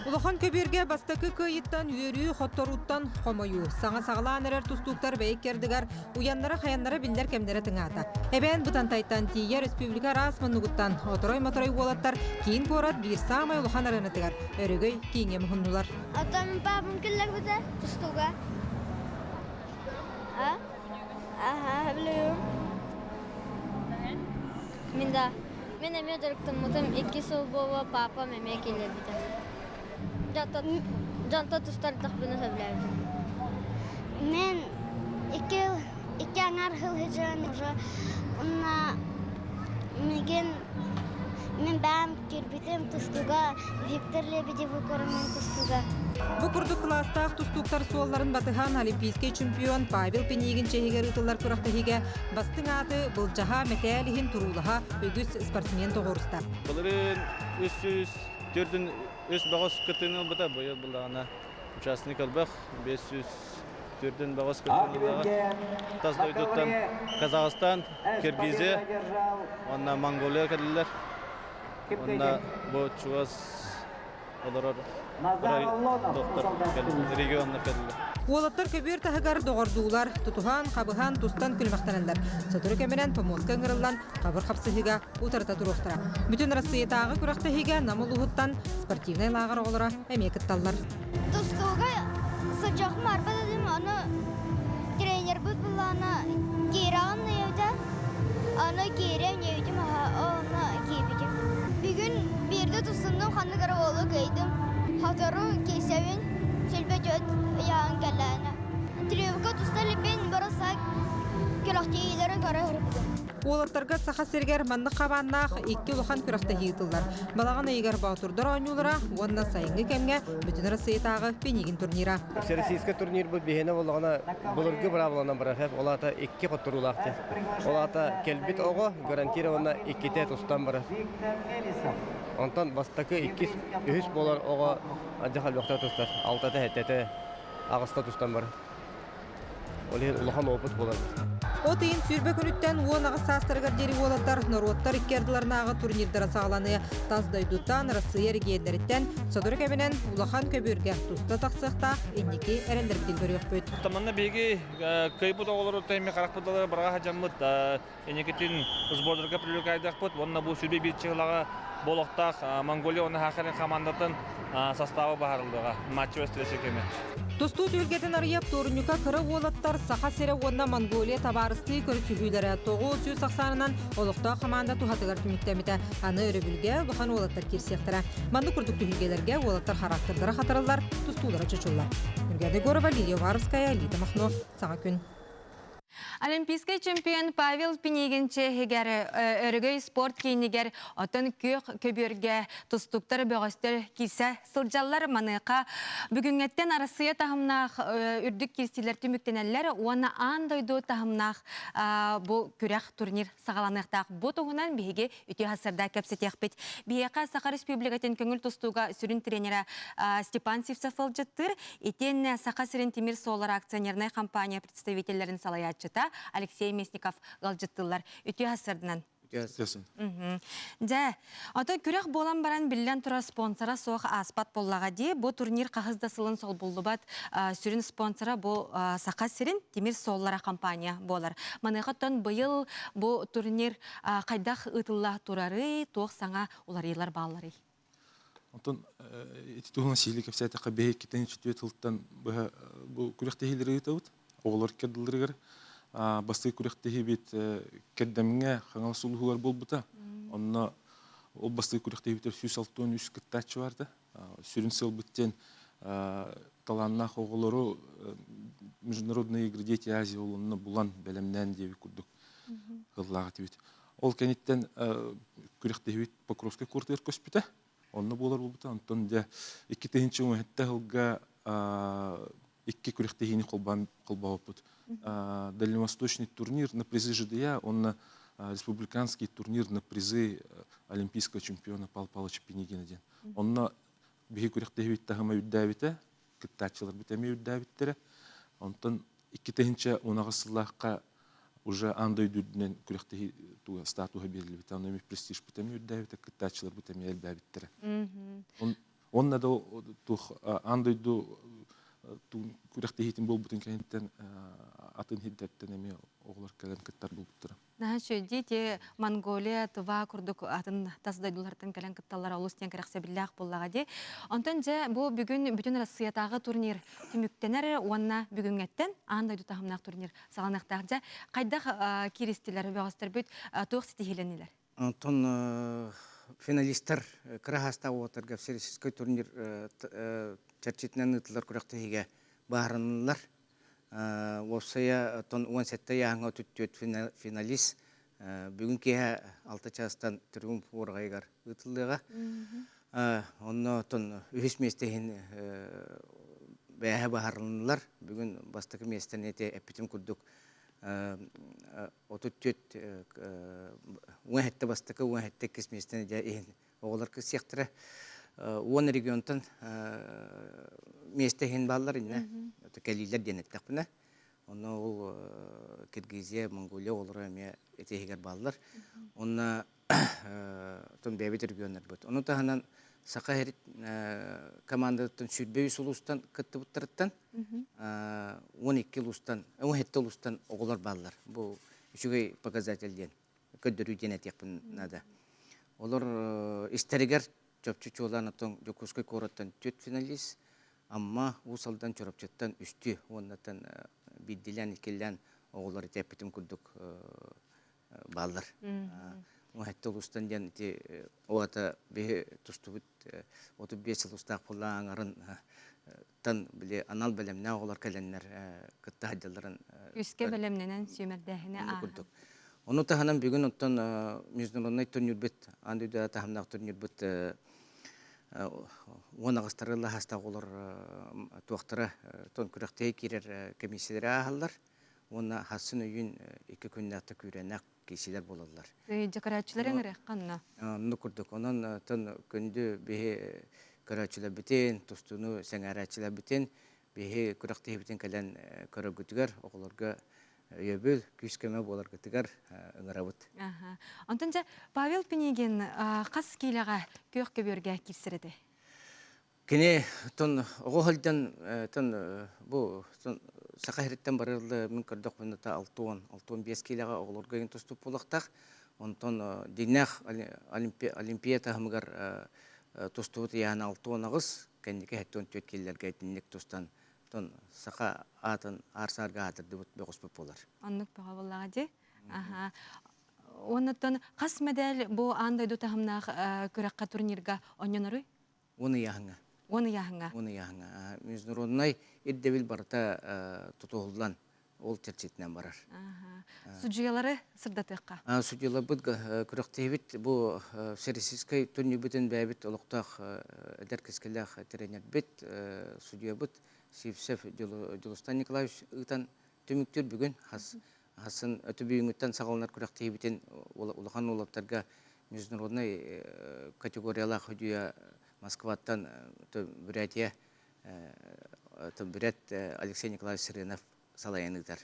Улахан көбүөргэ бастакы кыайыттан үөрүү, хотторууттан хомойуу. Саҥа саҕалаан эрэр тустууктар бэйэккэрдигэр уйаннара-хайаннара биллэр кэмнэрэ тыҥаата. Эбээн Бытантайтан тиийэ республика араас муннугуттан оторой-моторой уолаттар киин куорат биир саамай улахан арыанатыгар Өрөгөй кииҥҥэ муһуннулар. Оттон папам киллэрбитэ тустууга. А? Ага, билиим. Мин да. Мин эмиэ дьарыктаммытым икки сыл буолуо папам эмиэ киллэрбитэ. Дьонто тустардахпына сөбүлээбитим. Мен икки икки аҥаар сыл сылдьан уже уонна мигин мин бэйэм киирбитим тустууга Виктор Лебедевы көрөммүн тустууга. Бу курдук кылаастаах тустууктар суолларын батыһан олимпийскай чемпион Павел Пинигин чэһигэр ыытыллар күрэхтэһиигэ бастыҥ ааты былдьаһа, мэтээл иһин туруулаһа үгүс спортсмен тоҕуоруста. Былырыын 304 үс бөҕөс кыттыыны ылбыта, быйыл буллаҕына участник элбэх, 504 бөҕөс кыттыыны ыллаҕа. Тас дойдуттан Казахстан, Киргизия уонна Монголия кэллилэр. Уонна бу чугас олорор доктор регионнар кэллилэр. Уолаттар көбүөр таһыгар доҕордуулар, тутуһан, хабыһан, тустан күлүмэхтэнэллэр. Сотору кэминэн помуоска ыҥырыллан хабыр хапсыһыыга утарыта туруохтара. Бүтүн Арассыыйатааҕы күрэхтэһиигэ Нам улууһуттан спортивнай лааҕыр оҕолоро эмиэ кытталлар. Тустууга сылдьыахпын барбат этим, ону тренербит буллаҕына киирэҕин диэбитэ, ону киириэм диэбитим, онно киирбитим. Бүгүн биирдэ тустуннум, ханнык эрэ уолу кыайдым. Сотору киирсэбин, сүүрбэ ыйааһын кэллэҕинэ. Тренировка туста иликпин, бороса күрэхтэһиилэри көрө сырыттым. Уолаттарга Саха сиригэр маннык хабааннаах икки улахан күрэхтэһии ыытыллар. Балаҕан ыйыгар Боотурдар оонньуулара уонна сайыҥҥы кэмҥэ Бүтүн Арассыыйатааҕы Пинигин турнира. Всероссийскай турнирбыт биһиэнэ буоллаҕына былыргы быраабыланан барар ол аата икки хотторуулаах диэн. Ол аата кэлбит оҕо гарантированно иккитэ тустан барар. Онтон бастакы, иккис, үһүс буолар оҕо дьэ элбэхтэ тустар. Алтата, сэттэтэ, аҕыста тустан барар. Ол иһин улахан опыт буолар. От ыйын 20 күнүттэн 18 саастарыгар диэри уолаттар норуоттар икки ардыларынааҕы турнирдара саҕаланыа. Тас дойдуттан, Россия эрэгийиэннэриттэн сотору кэминэн улахан көбүөргэ туста тахсыахтаах инники эрэллэрбитин көрүөхпүт. Манна биһиги кыайбыт оҕолору тэйми харахпыт бараҕа садьаммыт инникитин сбордарга привлекайдахпыт уонна бу сүбэ биир чыгылаҕа Болохтаах Монголия уонна Хахарин хамаандатын состава баһарыллыаҕа. Матчевая встреча кэмэ. Тустуу түһүлгэтин арыйап туорунньука кыра уолаттар Саха сирэ уонна Монголия табаарыстыы көрсүһүүлэрэ 900 ахсаанынан олохтоох хамаанда туһатыгар түмүктэммитэ. Аны өрөбүлгэ улахан уолаттар киирсиэхтэрэ. Маннык курдук түһүлгэлэргэ уолаттар характердара хатарыллар, тустуулара чочуллар. Нургиада Егорова, Лилия Уваровская, Лита Махно. Саҥа күн. Олимпийскай чемпион Павел Пинигин чиэһигэр Өрөгөй спорт киинигэр отон күөх көбүөргэ тустуктар бөҕөстөр киирсэ сылдьаллар. Маныаха бүгүҥҥэттэн Арассыыйа таһымнаах үрдүк киирсиилэр түмүктэнэллэр уонна аан дойду таһымнаах бу күрэх турнир саҕаланыахтаах. Бу туһунан биһиги үтүө сарсыарда кэпсэтиэхпит. Биһиэхэ Саха Республикатын көҥүл тустууга сүрүн тренерэ Степан Сивцев ыалдьыттыыр. Итиэннэ Саха сирин тимир суоллара акционернай компания представителлэрин салайааччыта Алексей Местников ыалдьыттыыллар. Үтүө сарсыарданан. Дьэ, отой күрэх буолан баран биллэн турар спонсора суох ааспат буоллаҕа дии. Бу турнир хаһыс да сылын солбуллубат сүрүн спонсора бу Саха сирин тимир суоллара компания буолар. Маныаха оттон быйыл бу турнир хайдах ыытылла турарый, туох саҥа уларыйыылар баалларый? Онтон ити туһунан сиһилии кэпсээтэххэ, биһиккитин үчүтүө тылтан быһа бу күрэхтэһиилэри ыытабыт. Оҕолор кэрдилэригэр бастакы күрэхтэһиибит Кэрдэмҥэ Хаҥалас улууһугар буолбута. Онно ол бастакы күрэхтэһиибитигэр 163 кыттааччы баарда. Сүрүн сыалбыт диэн талааннаах оҕолору Международные игры Дети Азии ол онно булан бэлэмнээн диэбит курдук ыллаах этибит. Ол кэнниттэн күрэхтэһиибит Покровскай куоратыгар көспүтэ. Онно буолар буолбута. Онтон дьэ 2017 сылга икки күрэхтэһиини холбоон холбообуппут. Дальневосточный турнир на призы ЖДЯ, онно республиканский турнир на призы олимпийского чемпиона Павла Павловича Пинигина диэн. Онно биһи күрэхтэһиибит таһыма үрдээбитэ, кыттааччыларбыт эмиэ үрдээбиттэрэ. Онтон 2018 сыллаахха уже аан дойду үрдүнэн күрэхтэһии статуһа биэриллибитэ, онно эмиэ престижпыт эмиэ үрдээбитэ, кыттааччыларбыт эмиэ элбээбиттэрэ. Онно да туох аан дойду күрэхтэһиитин буолбутун кэнниттэн атын сирдэртэн эмиэ оҕолор кэлэн кыттар буолбуттара. Наһаа үчүгэй те Монголия, Тыва курдук атын тас дойдулартан кэлэн кытталлара олус диэн кэрэхсэбиллээх буоллаҕа дии. Онтон дьэ бу бүгүн бүтүн Россиятааҕы турнир түмүктэнэр уонна бүгүҥҥэттэн аан дойду таһымнаах турнир саҕаланыахтаах. Дьэ хайдах кииристилэр бөҕөстөрбүт туох ситиһиилэннилэр? Онтон финалистар кыра саастаах уолаттарга всероссийскай турнир чэрчитинэн ыытыллар күрэхтэһиигэ бааһырыннылар. Уопсайа оттон 17 ыйааһыҥҥа 34 финалист бүгүн киэһэ 6 чаастан Триумф уораҕайыгар ыытыллыаҕа. Онно оттон үһүс миэстэ иһин бэйэһэ баһарыннылар. Бүгүн бастакы миэстэни ити эппитим курдук 34 17 бастакы 17 иккис миэстэни дьэ иһин оҕолор кырсыахтара. 10 регионтан миэстэ иһин бааллар иннэ кэлиилэр диэн эттэхпинэ. Онно ол Киргизия, Монголия оҕолоро эмиэ ити иһигэр бааллар. Онно тон бэйэбит регионнарбыт. Ону таһынан Саха сирин командатыттан 23 улуустан кыттыбыттарыттан 12 улуустан, 17 улуустан оҕолор бааллар. Бу үчүгэй показатель диэн көрдөрүү диэн этиэхпин наада. Олор истэригэр чопчу чуолаан оттон Дьокуускай куораттан түөрт финалист, Амма, Уус Алдан, Чурапчыттан үстүү уоннаттан биирдиилээн, иккилээн оҕолор ити эппитим курдук бааллар. Уһэтте улуустан диэн ити оата биһи тустубут 35 сыл устаах буолла аҥарын тан били анал бэлэмнээх оҕолор кэлэннэр кытта сылдьалларын Үскэ бэлэмнэнэн сүүмэрдээһинэ курдук. Ону таһынан бүгүн оттон международнай турнирбыт аан дойду таһымнаах турнирбыт уон аҕыстары лаһастаах оҕолор туохтара тон күрэхтэһии киирэр комиссиялары ааһаллар уонна хассын өйүүн икки күннээх күүрэнэх киисилэр буолаллар. Дьакарааччылар ыҥырыахха онно. Онно курдук. Онон тон күндү биһи көрөөччүлэрбитин, тустууну сэҥээрээччилэрбитин биһи күрэхтэһиибитин кэлэн көрөргүтүгэр, оҕолорго өйөбүл, күүс-көмө буоларгытыгар ыҥырабыт. Онтон дьэ Павел Пинигин хас киилэҕэ күөх көбүөргэ киирсэр этэй? Кини тон оҕо сылдьан тон бу Саха сириттэн барыылы мин көрдөхпүнэ та 60 65 киилэҕэ оҕолорго иҥин тустубут буолуохтаах. Онтон дьиҥнээх Олимпия таһымыгар тустубут ыйааһын 68, кэнники 74 киилэлэргэ итинник тустан Оттон саха аатын аар-саарга аатырдыбыт бөҕөспүт буолар. Оннук бөҕө буоллаҕа дии. Аха. Оннуттан хас медаль бу аан дойду таһымнаах күрэххэ турнирга онньоноруй? Уон ыйааһыҥҥа. Уон ыйааһыҥҥа. Уон ыйааһыҥҥа. Международнай ирдэбил барыта тутуһуллан ол чэрчитинэн барар. Судьуйалары сырдатыахха. Судьуйаларбыт күрэхтэһибит бу Всероссийскай турнирбытын бэйэбит олохтоох эдэр кэскиллээх тренербит, судьуйабыт Сивцев Дьулустан Николаевич ыытан түмүктүүр бүгүн хас хасын өтүбүйүҥүттэн саҕаланар күрэхтэһиибитин улахан уолаттарга международнай категориялаах судьуйа Москваттан Бурятия Бүрэт Алексей Николаевич Сырынов салайан ыытар.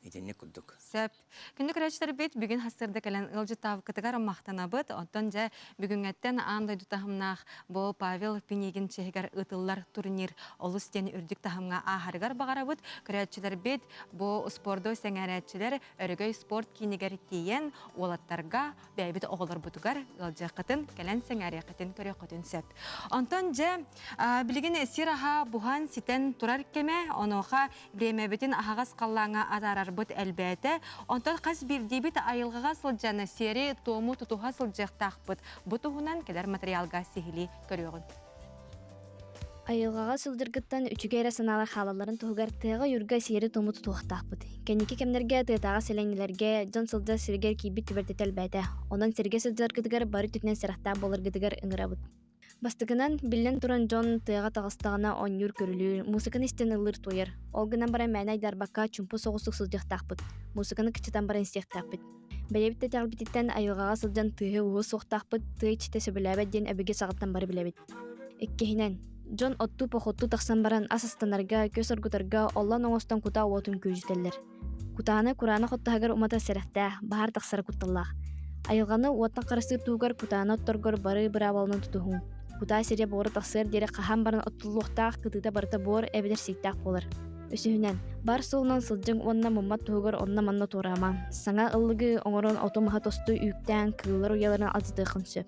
Итинник курдук. Сөп. Күндү көрөөччүлэрбит бүгүн хастырда кэлэн ыалдьыттаабыккытыгар махтанабыт. Оттон дьэ бүгүҥҥэттэн аан дойду таһымнаах бу Павел Пинигин чиһигэр ыытыллар турнир олус диэн үрдүк таһымҥа ааһарыгар баҕарабыт. Көрөөччүлэрбит бу спорду сэҥээрээччилэр Өрөгөй спорт киинигэр тиийэн уолаттарга бэйэбит оҕолорбутугар ыалдьыаххытын, кэлэн сэҥээриэххитин, көрүөххүтүн сөп. Онтон дьэ билигин сир аһа буһан ситэн турар кэмэ, онуоха бириэмэбитин аһаҕас халлааҥҥа атаарарбыт элбээтэ. Онтон хас биирдиибит айылҕаҕа сылдьан сиэри-туому тутуһа сылдьыахтаахпыт. Бу туһунан кэлэр материалга сиһилии көрүөҕүҥ. Айылҕаҕа сылдьаргыттан үчүгэй эрэ санаалар хаалалларын туһугар тыаҕа-ойуурга сиэри-туому тутуохтаахпыт. Кэнники кэмнэргэ тыатааҕы сэлиэнньэлэргэ дьон сылдьар сиригэр киирбит түбэлтэтэ элбээтэ. Онон сиргэ сылдьаргытыгар бары өттүнэн сэрэхтээх буоларгытыгар ыҥырабыт. Бастакынан, биллэн туран дьон тыаҕа таҕыстаҕына оонньуур-көрүлүүр, муусуканы истэн ыллыыр-туойар. Ол гынан баран мээнэ айдаарбакка чуумпу соҕустук сылдьыахтаахпыт. Муусуканы кыччатан баран истиэхтээхпит. Бэйэбит да итэҕэлбититтэн айылҕаҕа сылдьан тыаһы-ууһу суохтаахпыт, тыа иччитэ сөбүлээбэт диэн өбүгэ саҕаттан бары билэбит. Иккиһинэн, дьон оттуу-похуоттуу тахсан баран ас астанарга, көс оргутарга оллон оҥостон кутаа уотун күөдьүтэллэр. Кутааны кураанах оттоһугар уматар сэрэхтээх, баһаар тахсара кутталлаах. Айылҕаны уоттан харыстыыр туһугар кутааны отторгор бары быраабыланы тутуһуҥ. Кутаа сирэ буора тахсыар диэри хаһан баран оттуллуохтаах кытыыта барыта буор эбэтэр сииктээх буолар. Үсүһүнэн, бар суолунан сылдьыҥ уонна муммат туһугар онно-манна туораамаҥ. Саҥа ыллыгы оҥорон оту-маһы тосту үүктээн кыыллар уйаларын алдьатыаххын сөп.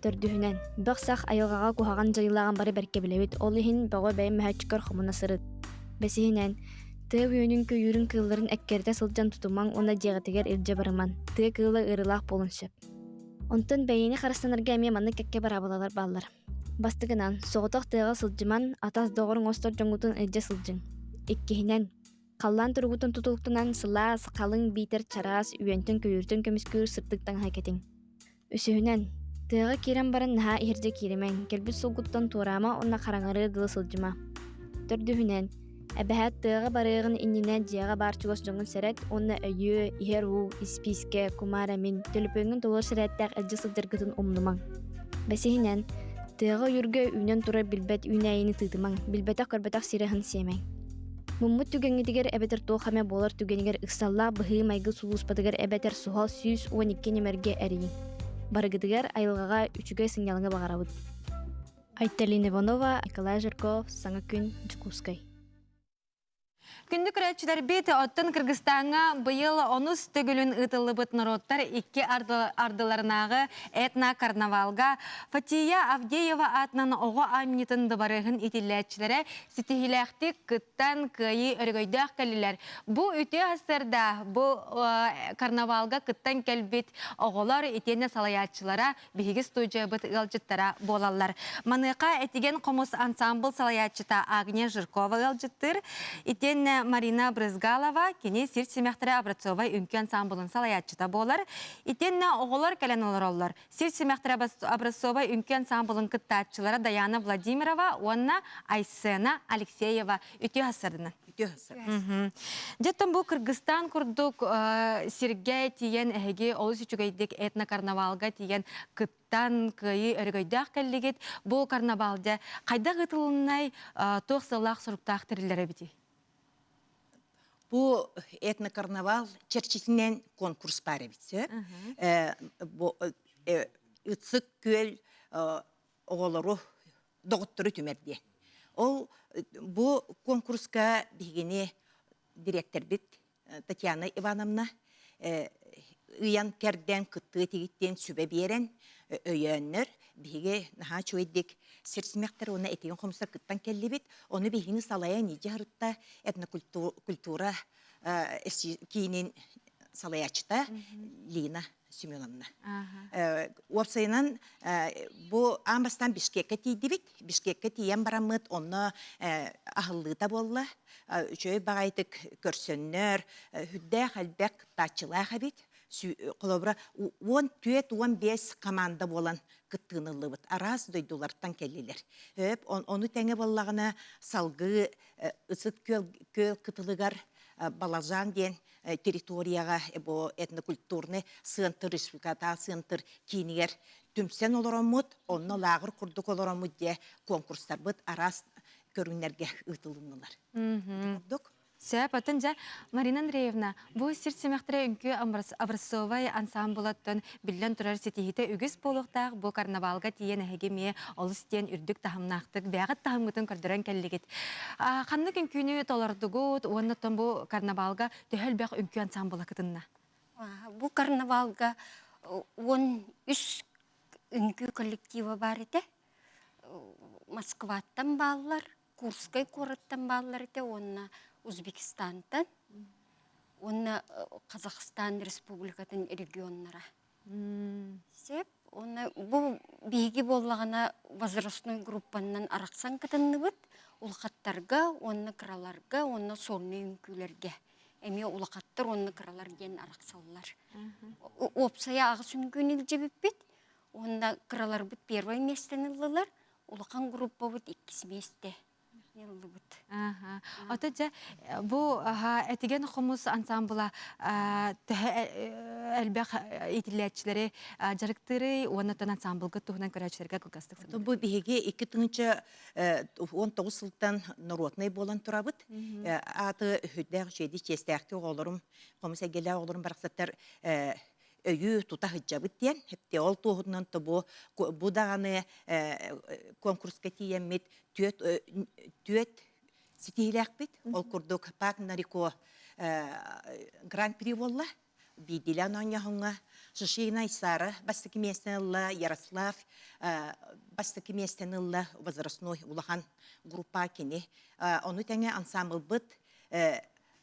Төрдүһүнэн, бөх-сах айылҕаҕа куһаҕан дьайыылааҕын бары бэркэ билэбит, ол иһин бөҕү бэйэм мөһөөччүккэр хомуна сырыт. Бэсиһинэн, тыа үөнүн-көйүүрүн кыылларын эккирэтэ сылдьан тутумаҥ уонна дьиэҕитигэр илдьэ барымаҥ, тыа кыыла ыарыылаах буолуон сөп. Онтон бэйэни харыстанарга эмиэ маннык кэккэ быраабылалар бааллар. Бастакынан, соҕотох тыаҕа сылдьымаҥ, атас доҕор оҥостор дьоҥҥутун илдьэ сылдьыҥ. Иккиһинэн, халлаан туругутун тутулуктанан сылаас, халыҥ биитэр чараас, үөнтэн-көйүүртэн көмүскүүр сырдык таҥаһы кэтиҥ. Үсүһүнэн, тыаҕа киирэн баран наһаа иһирдьэ кииримэҥ, кэлбит суолгуттан туораама уонна хараҥарыа дылы сылдьыма. Төрдүһүнэн, эбэһээт тыаҕа барыаҕын иннинэ дьиэҕэ баар чугас дьоҥҥун сэрэт уонна өйүө, иһэр уу, испиискэ, кумаар эмин, төлөпүөҥҥүн толору сэрээттээх илдьэ сылдьаргытын умнумаҥ. Бэсиһинэн, тыаҕа ойуурга үүнэн турар билбэт үүнээйини тыытымаҥ, билбэтэх-көрбөтөх сири аһын сиэмэҥ. Муммут түгэҥҥитигэр эбэтэр туох эмэ буолар түгэнигэр ыксаллаах быһыы-майгы сулууспатыгар эбэтэр суһал 112 нүмергэ эрийиҥ. Барыгытыгар айылҕаҕа үчүгэй сынньалаҥы баҕарабыт. Айталина Иванова, Николай Жирков, Саҥа күн, Дьокуускай. Күндү көрөөччүлэрбит, оттон Кыргызстаҥҥа быйыл онус төгүлүн ыытыллыбыт норуоттар икки ардыларынааҕы этно-карнавалга Фатия Авдеева аатынан оҕо аймньытын дыбарыаһын итиллээччилэрэ ситиһиилээхтик кыттан кыайыы өрөгөйдөөх кэллилэр. Бу үтүө сарсыарда бу карнавалга кыттан кэлбит оҕолор итиэннэ салайааччылара биһиги студиябыт ыалдьыттара буолаллар. Маныаха Этигэн хомус ансамбл салайааччыта Агния Жиркова ыалдьыттыыр. Итиэннэ Марина Брызгалова кини сир симэхтэрэ образцовай үҥкүү ансамблын салайааччыта буолар. Итиэннэ оҕолор кэлэн олороллор. Сир симэхтэрэ образцовай үҥкүү ансамблын кыттааччылара Даяна Владимирова уонна Айсена Алексеева үтүө сарсыарданан. Үтүө сарсыарданан. Дьэттэн бу Кыргызстан курдук сиргэ тиийэн эһиги олус үчүгэйдик этнокарнавалга тиийэн кыттан кыайыы өрөгөйдөөх кэллигит. Бу карнавал дьэ хайдах ыытылыннай туох сыаллаах-соруктаах тэриллэр эбитий? Бу этнокарнавал чэрчитинэн конкурс баар эбит сөп. Бу Ыцык күөл оҕолору доҕоттору түмэр диэн. Ол бу конкурска биһигини дириэктэрбит Татьяна Ивановна. ыйан кэрдэн кыттыы тигиттиэн сүбэ биэрэн өйөөннөр биһиги наһаа үчүгэйдик сирсимэхтэр уонна этигин хомустар кыттан кэллибит. Ону биһигини салайан илдьэ сырытта этнокультура киинин салайааччыта Лина Семеновна. Уопсайынан бу аан бастаан Бишкеккэ тиийдибит. Бишкеккэ тиийэн бараммыт онно аһыллыыта буолла. Үчүгэй баҕайытык көрсөннөр, үрдээх элбэх кыттааччылаах эбит. Холобура, 14-15 команда буолан кыттыыны ыллыбыт. Араас дойдулартан кэллилэр. Ону тэҥэ буоллаҕына салгыы Ысыт күөл кытылыгар Балазан диэн территорияҕа бу этнокультурный сыантыр республикатааҕы сыантыр киинигэр түмсэн олороммут, онно лааҕыр курдук олороммут диэ конкурстарбыт араас көрүҥнэргэ ыытылыннылар. Курдук. Сөп, атын дьэ, Марина Андреевна, бу сир симэхтэрэ үҥкүү образцовай ансаамбылаттан биллэн турар ситиһиитэ үгүс буолуохтаах бу карнавалга тиийэн эһиги эмиэ олус диэн үрдүк таһымнаахтык бэйэҕит таһымҥытын көрдөрөн кэллигит. Ханнык үҥкүүнү толордугут уонна оттон бу карнавалга төһө элбэх үҥкүү ансаамбыла кытынна? Бу карнавалга 13 үҥкүү коллектива баар этэ. Москваттан бааллар, Курскай куораттан бааллар этэ уонна Узбекистантан уонна Казахстан Республикатын регионнара. Сөп. Уонна бу биһиги буоллаҕына возрастной группаннан арахсан кытынныбыт. Улахаттарга уонна кыраларга уонна сольнай үҥкүүлэргэ. Эмиэ улахаттар уонна кыралар диэн арахсаллар. Уопсайа аҕыс үҥкүүнү илдьибиппит. Уонна кыраларбыт первое миэстэни ыллылар. Улахан группабыт иккис миэстэ ыллыбыт. Ото дьэ бу этигэн хомус ансамбла төһө элбэх иитиллээччилэри дьарыктыырый уонна оттон ансамблга туһунан көрөөччүлэргэ кылгастык Бу биһиги 2019 сылтан норуотнай буолан турабыт. Ааты үһүдээх үчүгэйдик чиэстээхтик оҕолорум, хомус эйгэлээх оҕолорум барахсаттар өйүү тута сылдьабыт диэн. Хэпте ол туоһутунан то бу бу даҕаны конкурска тиийэммит түөт түөт ситиһилээхпит. Ол курдук Пак Нарико гран-при буолла. Биирдиилээн оонньооһуҥҥа Шишина Айсара бастакы миэстэни ылла, Ярослав бастакы миэстэни ылла возрастной улахан группа кини. Ону тэҥэ ансамблбыт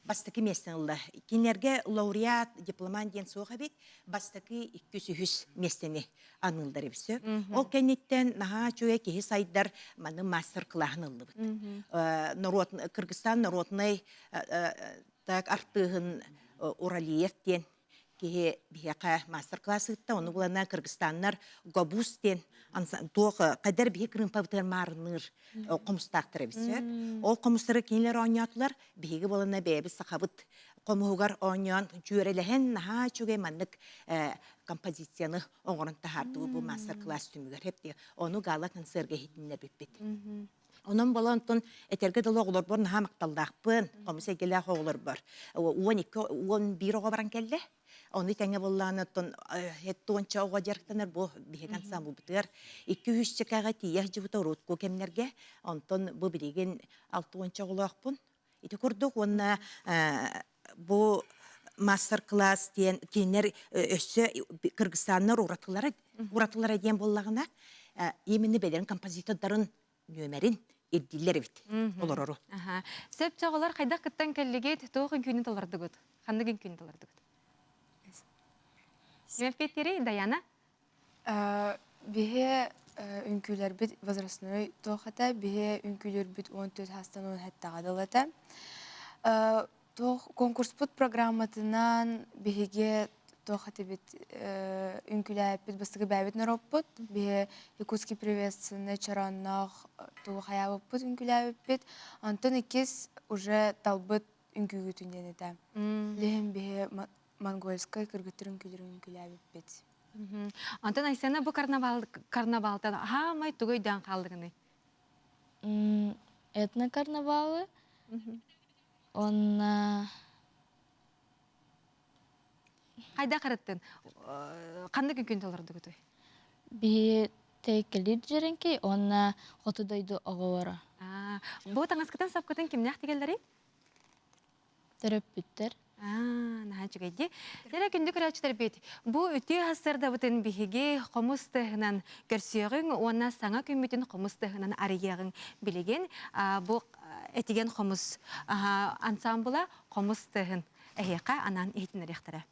бастакы миэстэни ылла. Кинилэргэ лауреат, дипломант диэн суох эбит. Бастакы иккис-үһүс миэстэни аныыллар эбит сөп. Ол кэнниттэн наһаа үчүгэй киһи сайдар маны мастер-классын ыллыбыт. Норуот, Кыргызстан народнай так артыыһын Уралиев диэн киһи биһиэхэ мастер-класс ыытта. Ону булана Кыргызстаннар Гобус диэн туох кадер биһи кырыымпабытыгар маарынныыр хомустаахтар эбит сөп. Ол хомустары кинилэр оонньоотулар. Биһиги буолана бэйэбит сахабыт хомуһугар оонньоон дьүөрэлэһэн наһаа үчүгэй маннык композицияны оҥорон таһаардыбыт бу мастер-класс түмүгэр хэптигэ. Ону гала-концерга иһитиннэрбиппит. Онон буолан онтон этэргэ дылы оҕолорбор наһаа махталлаахпын, хомус эйгэлээх оҕолорбор. 12, 11 оҕо баран кэллэ. Ону тэҥэ буоллаҕына оттон һэттуонча оҕо дьарыктанар бу биһиги ансамблбытыгар 2-3 чекаҕа тиийэ сылдьыбыта урутку кэмнэргэ. Онтон бу билигин 6 оҕолоохпун. Ити курдук уонна бу мастер-класс диэн кинилэр өссө Кыргызстаннар уратылара уратылара диэн буоллаҕына именно бэлэрин композитордарын нүөмэрин ирдииллэр эбит олорору. Сөп оҕолор хайдах кыттан кэллигит, туох үҥкүүнү толордугут? Ханнык үҥкүүнү толордугут? Мефпеттери Даяна? Биһи үҥкүүлэрбит возрастной туох этэ, биһи үҥкүүлүүрбүт 14 саастан 17-ҕэ дылы этэ. Туох конкурспут программатынан биһиги туох этибит үҥкүүлээппит бастакы бэйэбит норуоппут. Биһи Якутский приветственный чороонноох тугу хайаабыппыт үҥкүүлээбиппит. Онтон иккис уже талбыт үҥкүүгүтүн диэн этэ. Лиһин биһи монгольскай кыргыттар үҥкүүлэрин үҥкүүлээбиппит. Онтон Айсена бу карнавал карнавалтан хаамай тугу өйдөөн хааллыгыный? Этнокарнавалы уонна Хайдах арыттын? Ханнык күн толордугутуй? Биһи тэйкэлиир дьэринкий уонна хоту дойду оҕолоро. Бу таҥаскытын сапкытын кимнээх тигэллэрий? Төрөппүттэр. Наһаа үчүгэй Нэрэ күндү көрөөччүлэрбит, бу үтүө сарсыардабытын биһиги хомус тыаһынан көрсүөҕүҥ уонна саҥа күммүтүн хомус тыаһынан арыйыаҕыҥ. Билигин бу этигэн хомус ансамбла хомус тыаһын эһиэхэ анаан иһитиннэриэхтэрэ.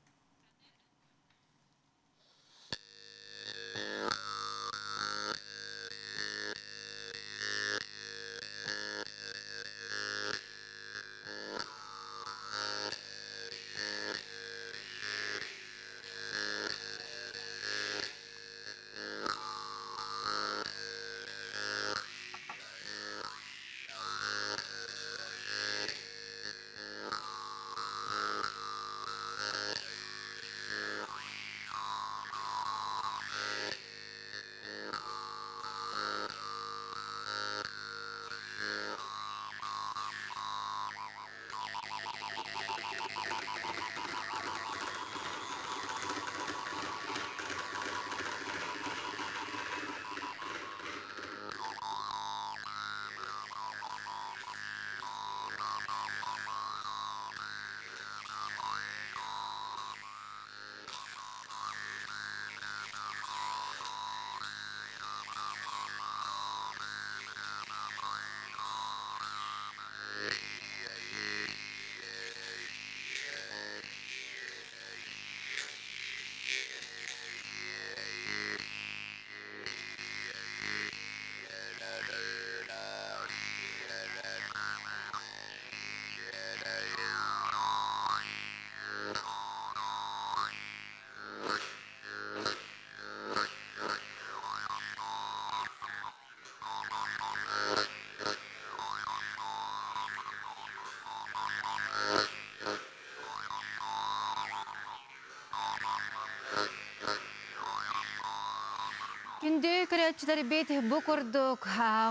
Күндү көрөөччүлэрбит бу курдук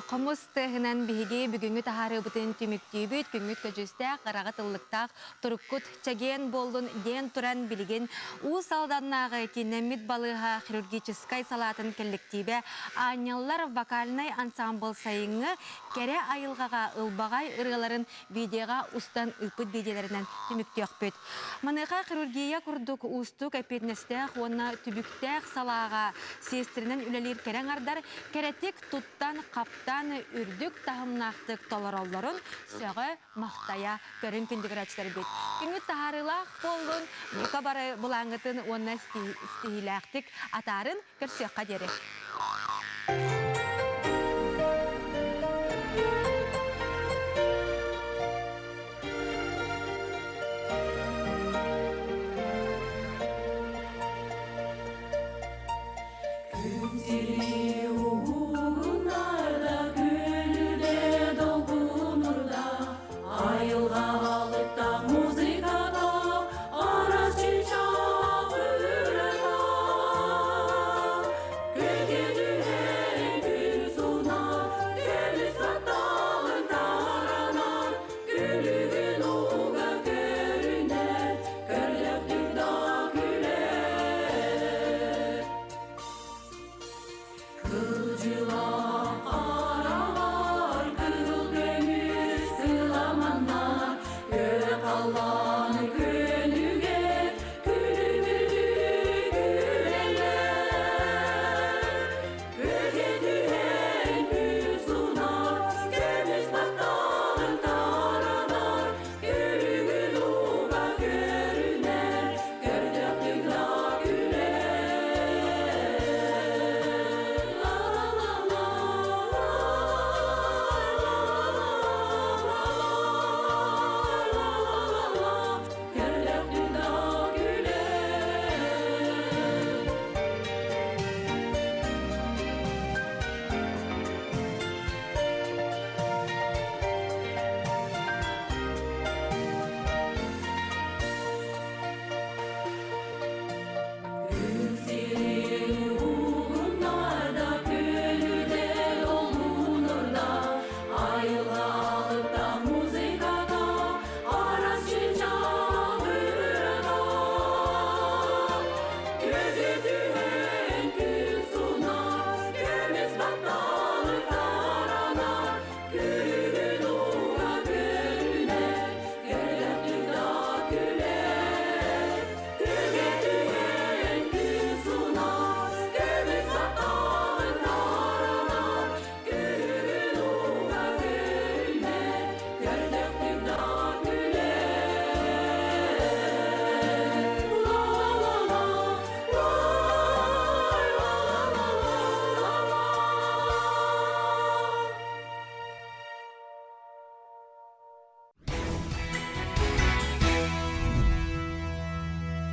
хомус тыаһынан биһиги бүгүҥҥү таһаарыыбытын түмүктүүбүт. Күҥҥүт көдьүүстээх, ыраҕы тыллыктаах туруккут чэгиэн буоллун диэн туран билигин Уус Алданнааҕы кииннэммит балыыһа хирургическай салаатын кэллэктиибэ Аанньаллар вокальнай ансаамбыл сайыҥҥы кэрэ айылҕаҕа ылбаҕай ырыаларын видеоҕа устан ыыппыт видеоларынан түмүктүөхпүт. Маныаха хирургия курдук уустук эппиэтинэстээх уонна түбүктээх салааҕа сиэстэринэн үлэлиир кэрэ аҥардар кэрэтик туттан-хаптан үрдүк таһымнаахтык толороллорун сөҕө-махтайа көрүн күндүгүрээччилэрбит. Күҥҥүт таһаарыылаах буоллун, бука бары былааҥҥытын уонна ситиһиилээхтик атаарын көрсүөххэ диэри.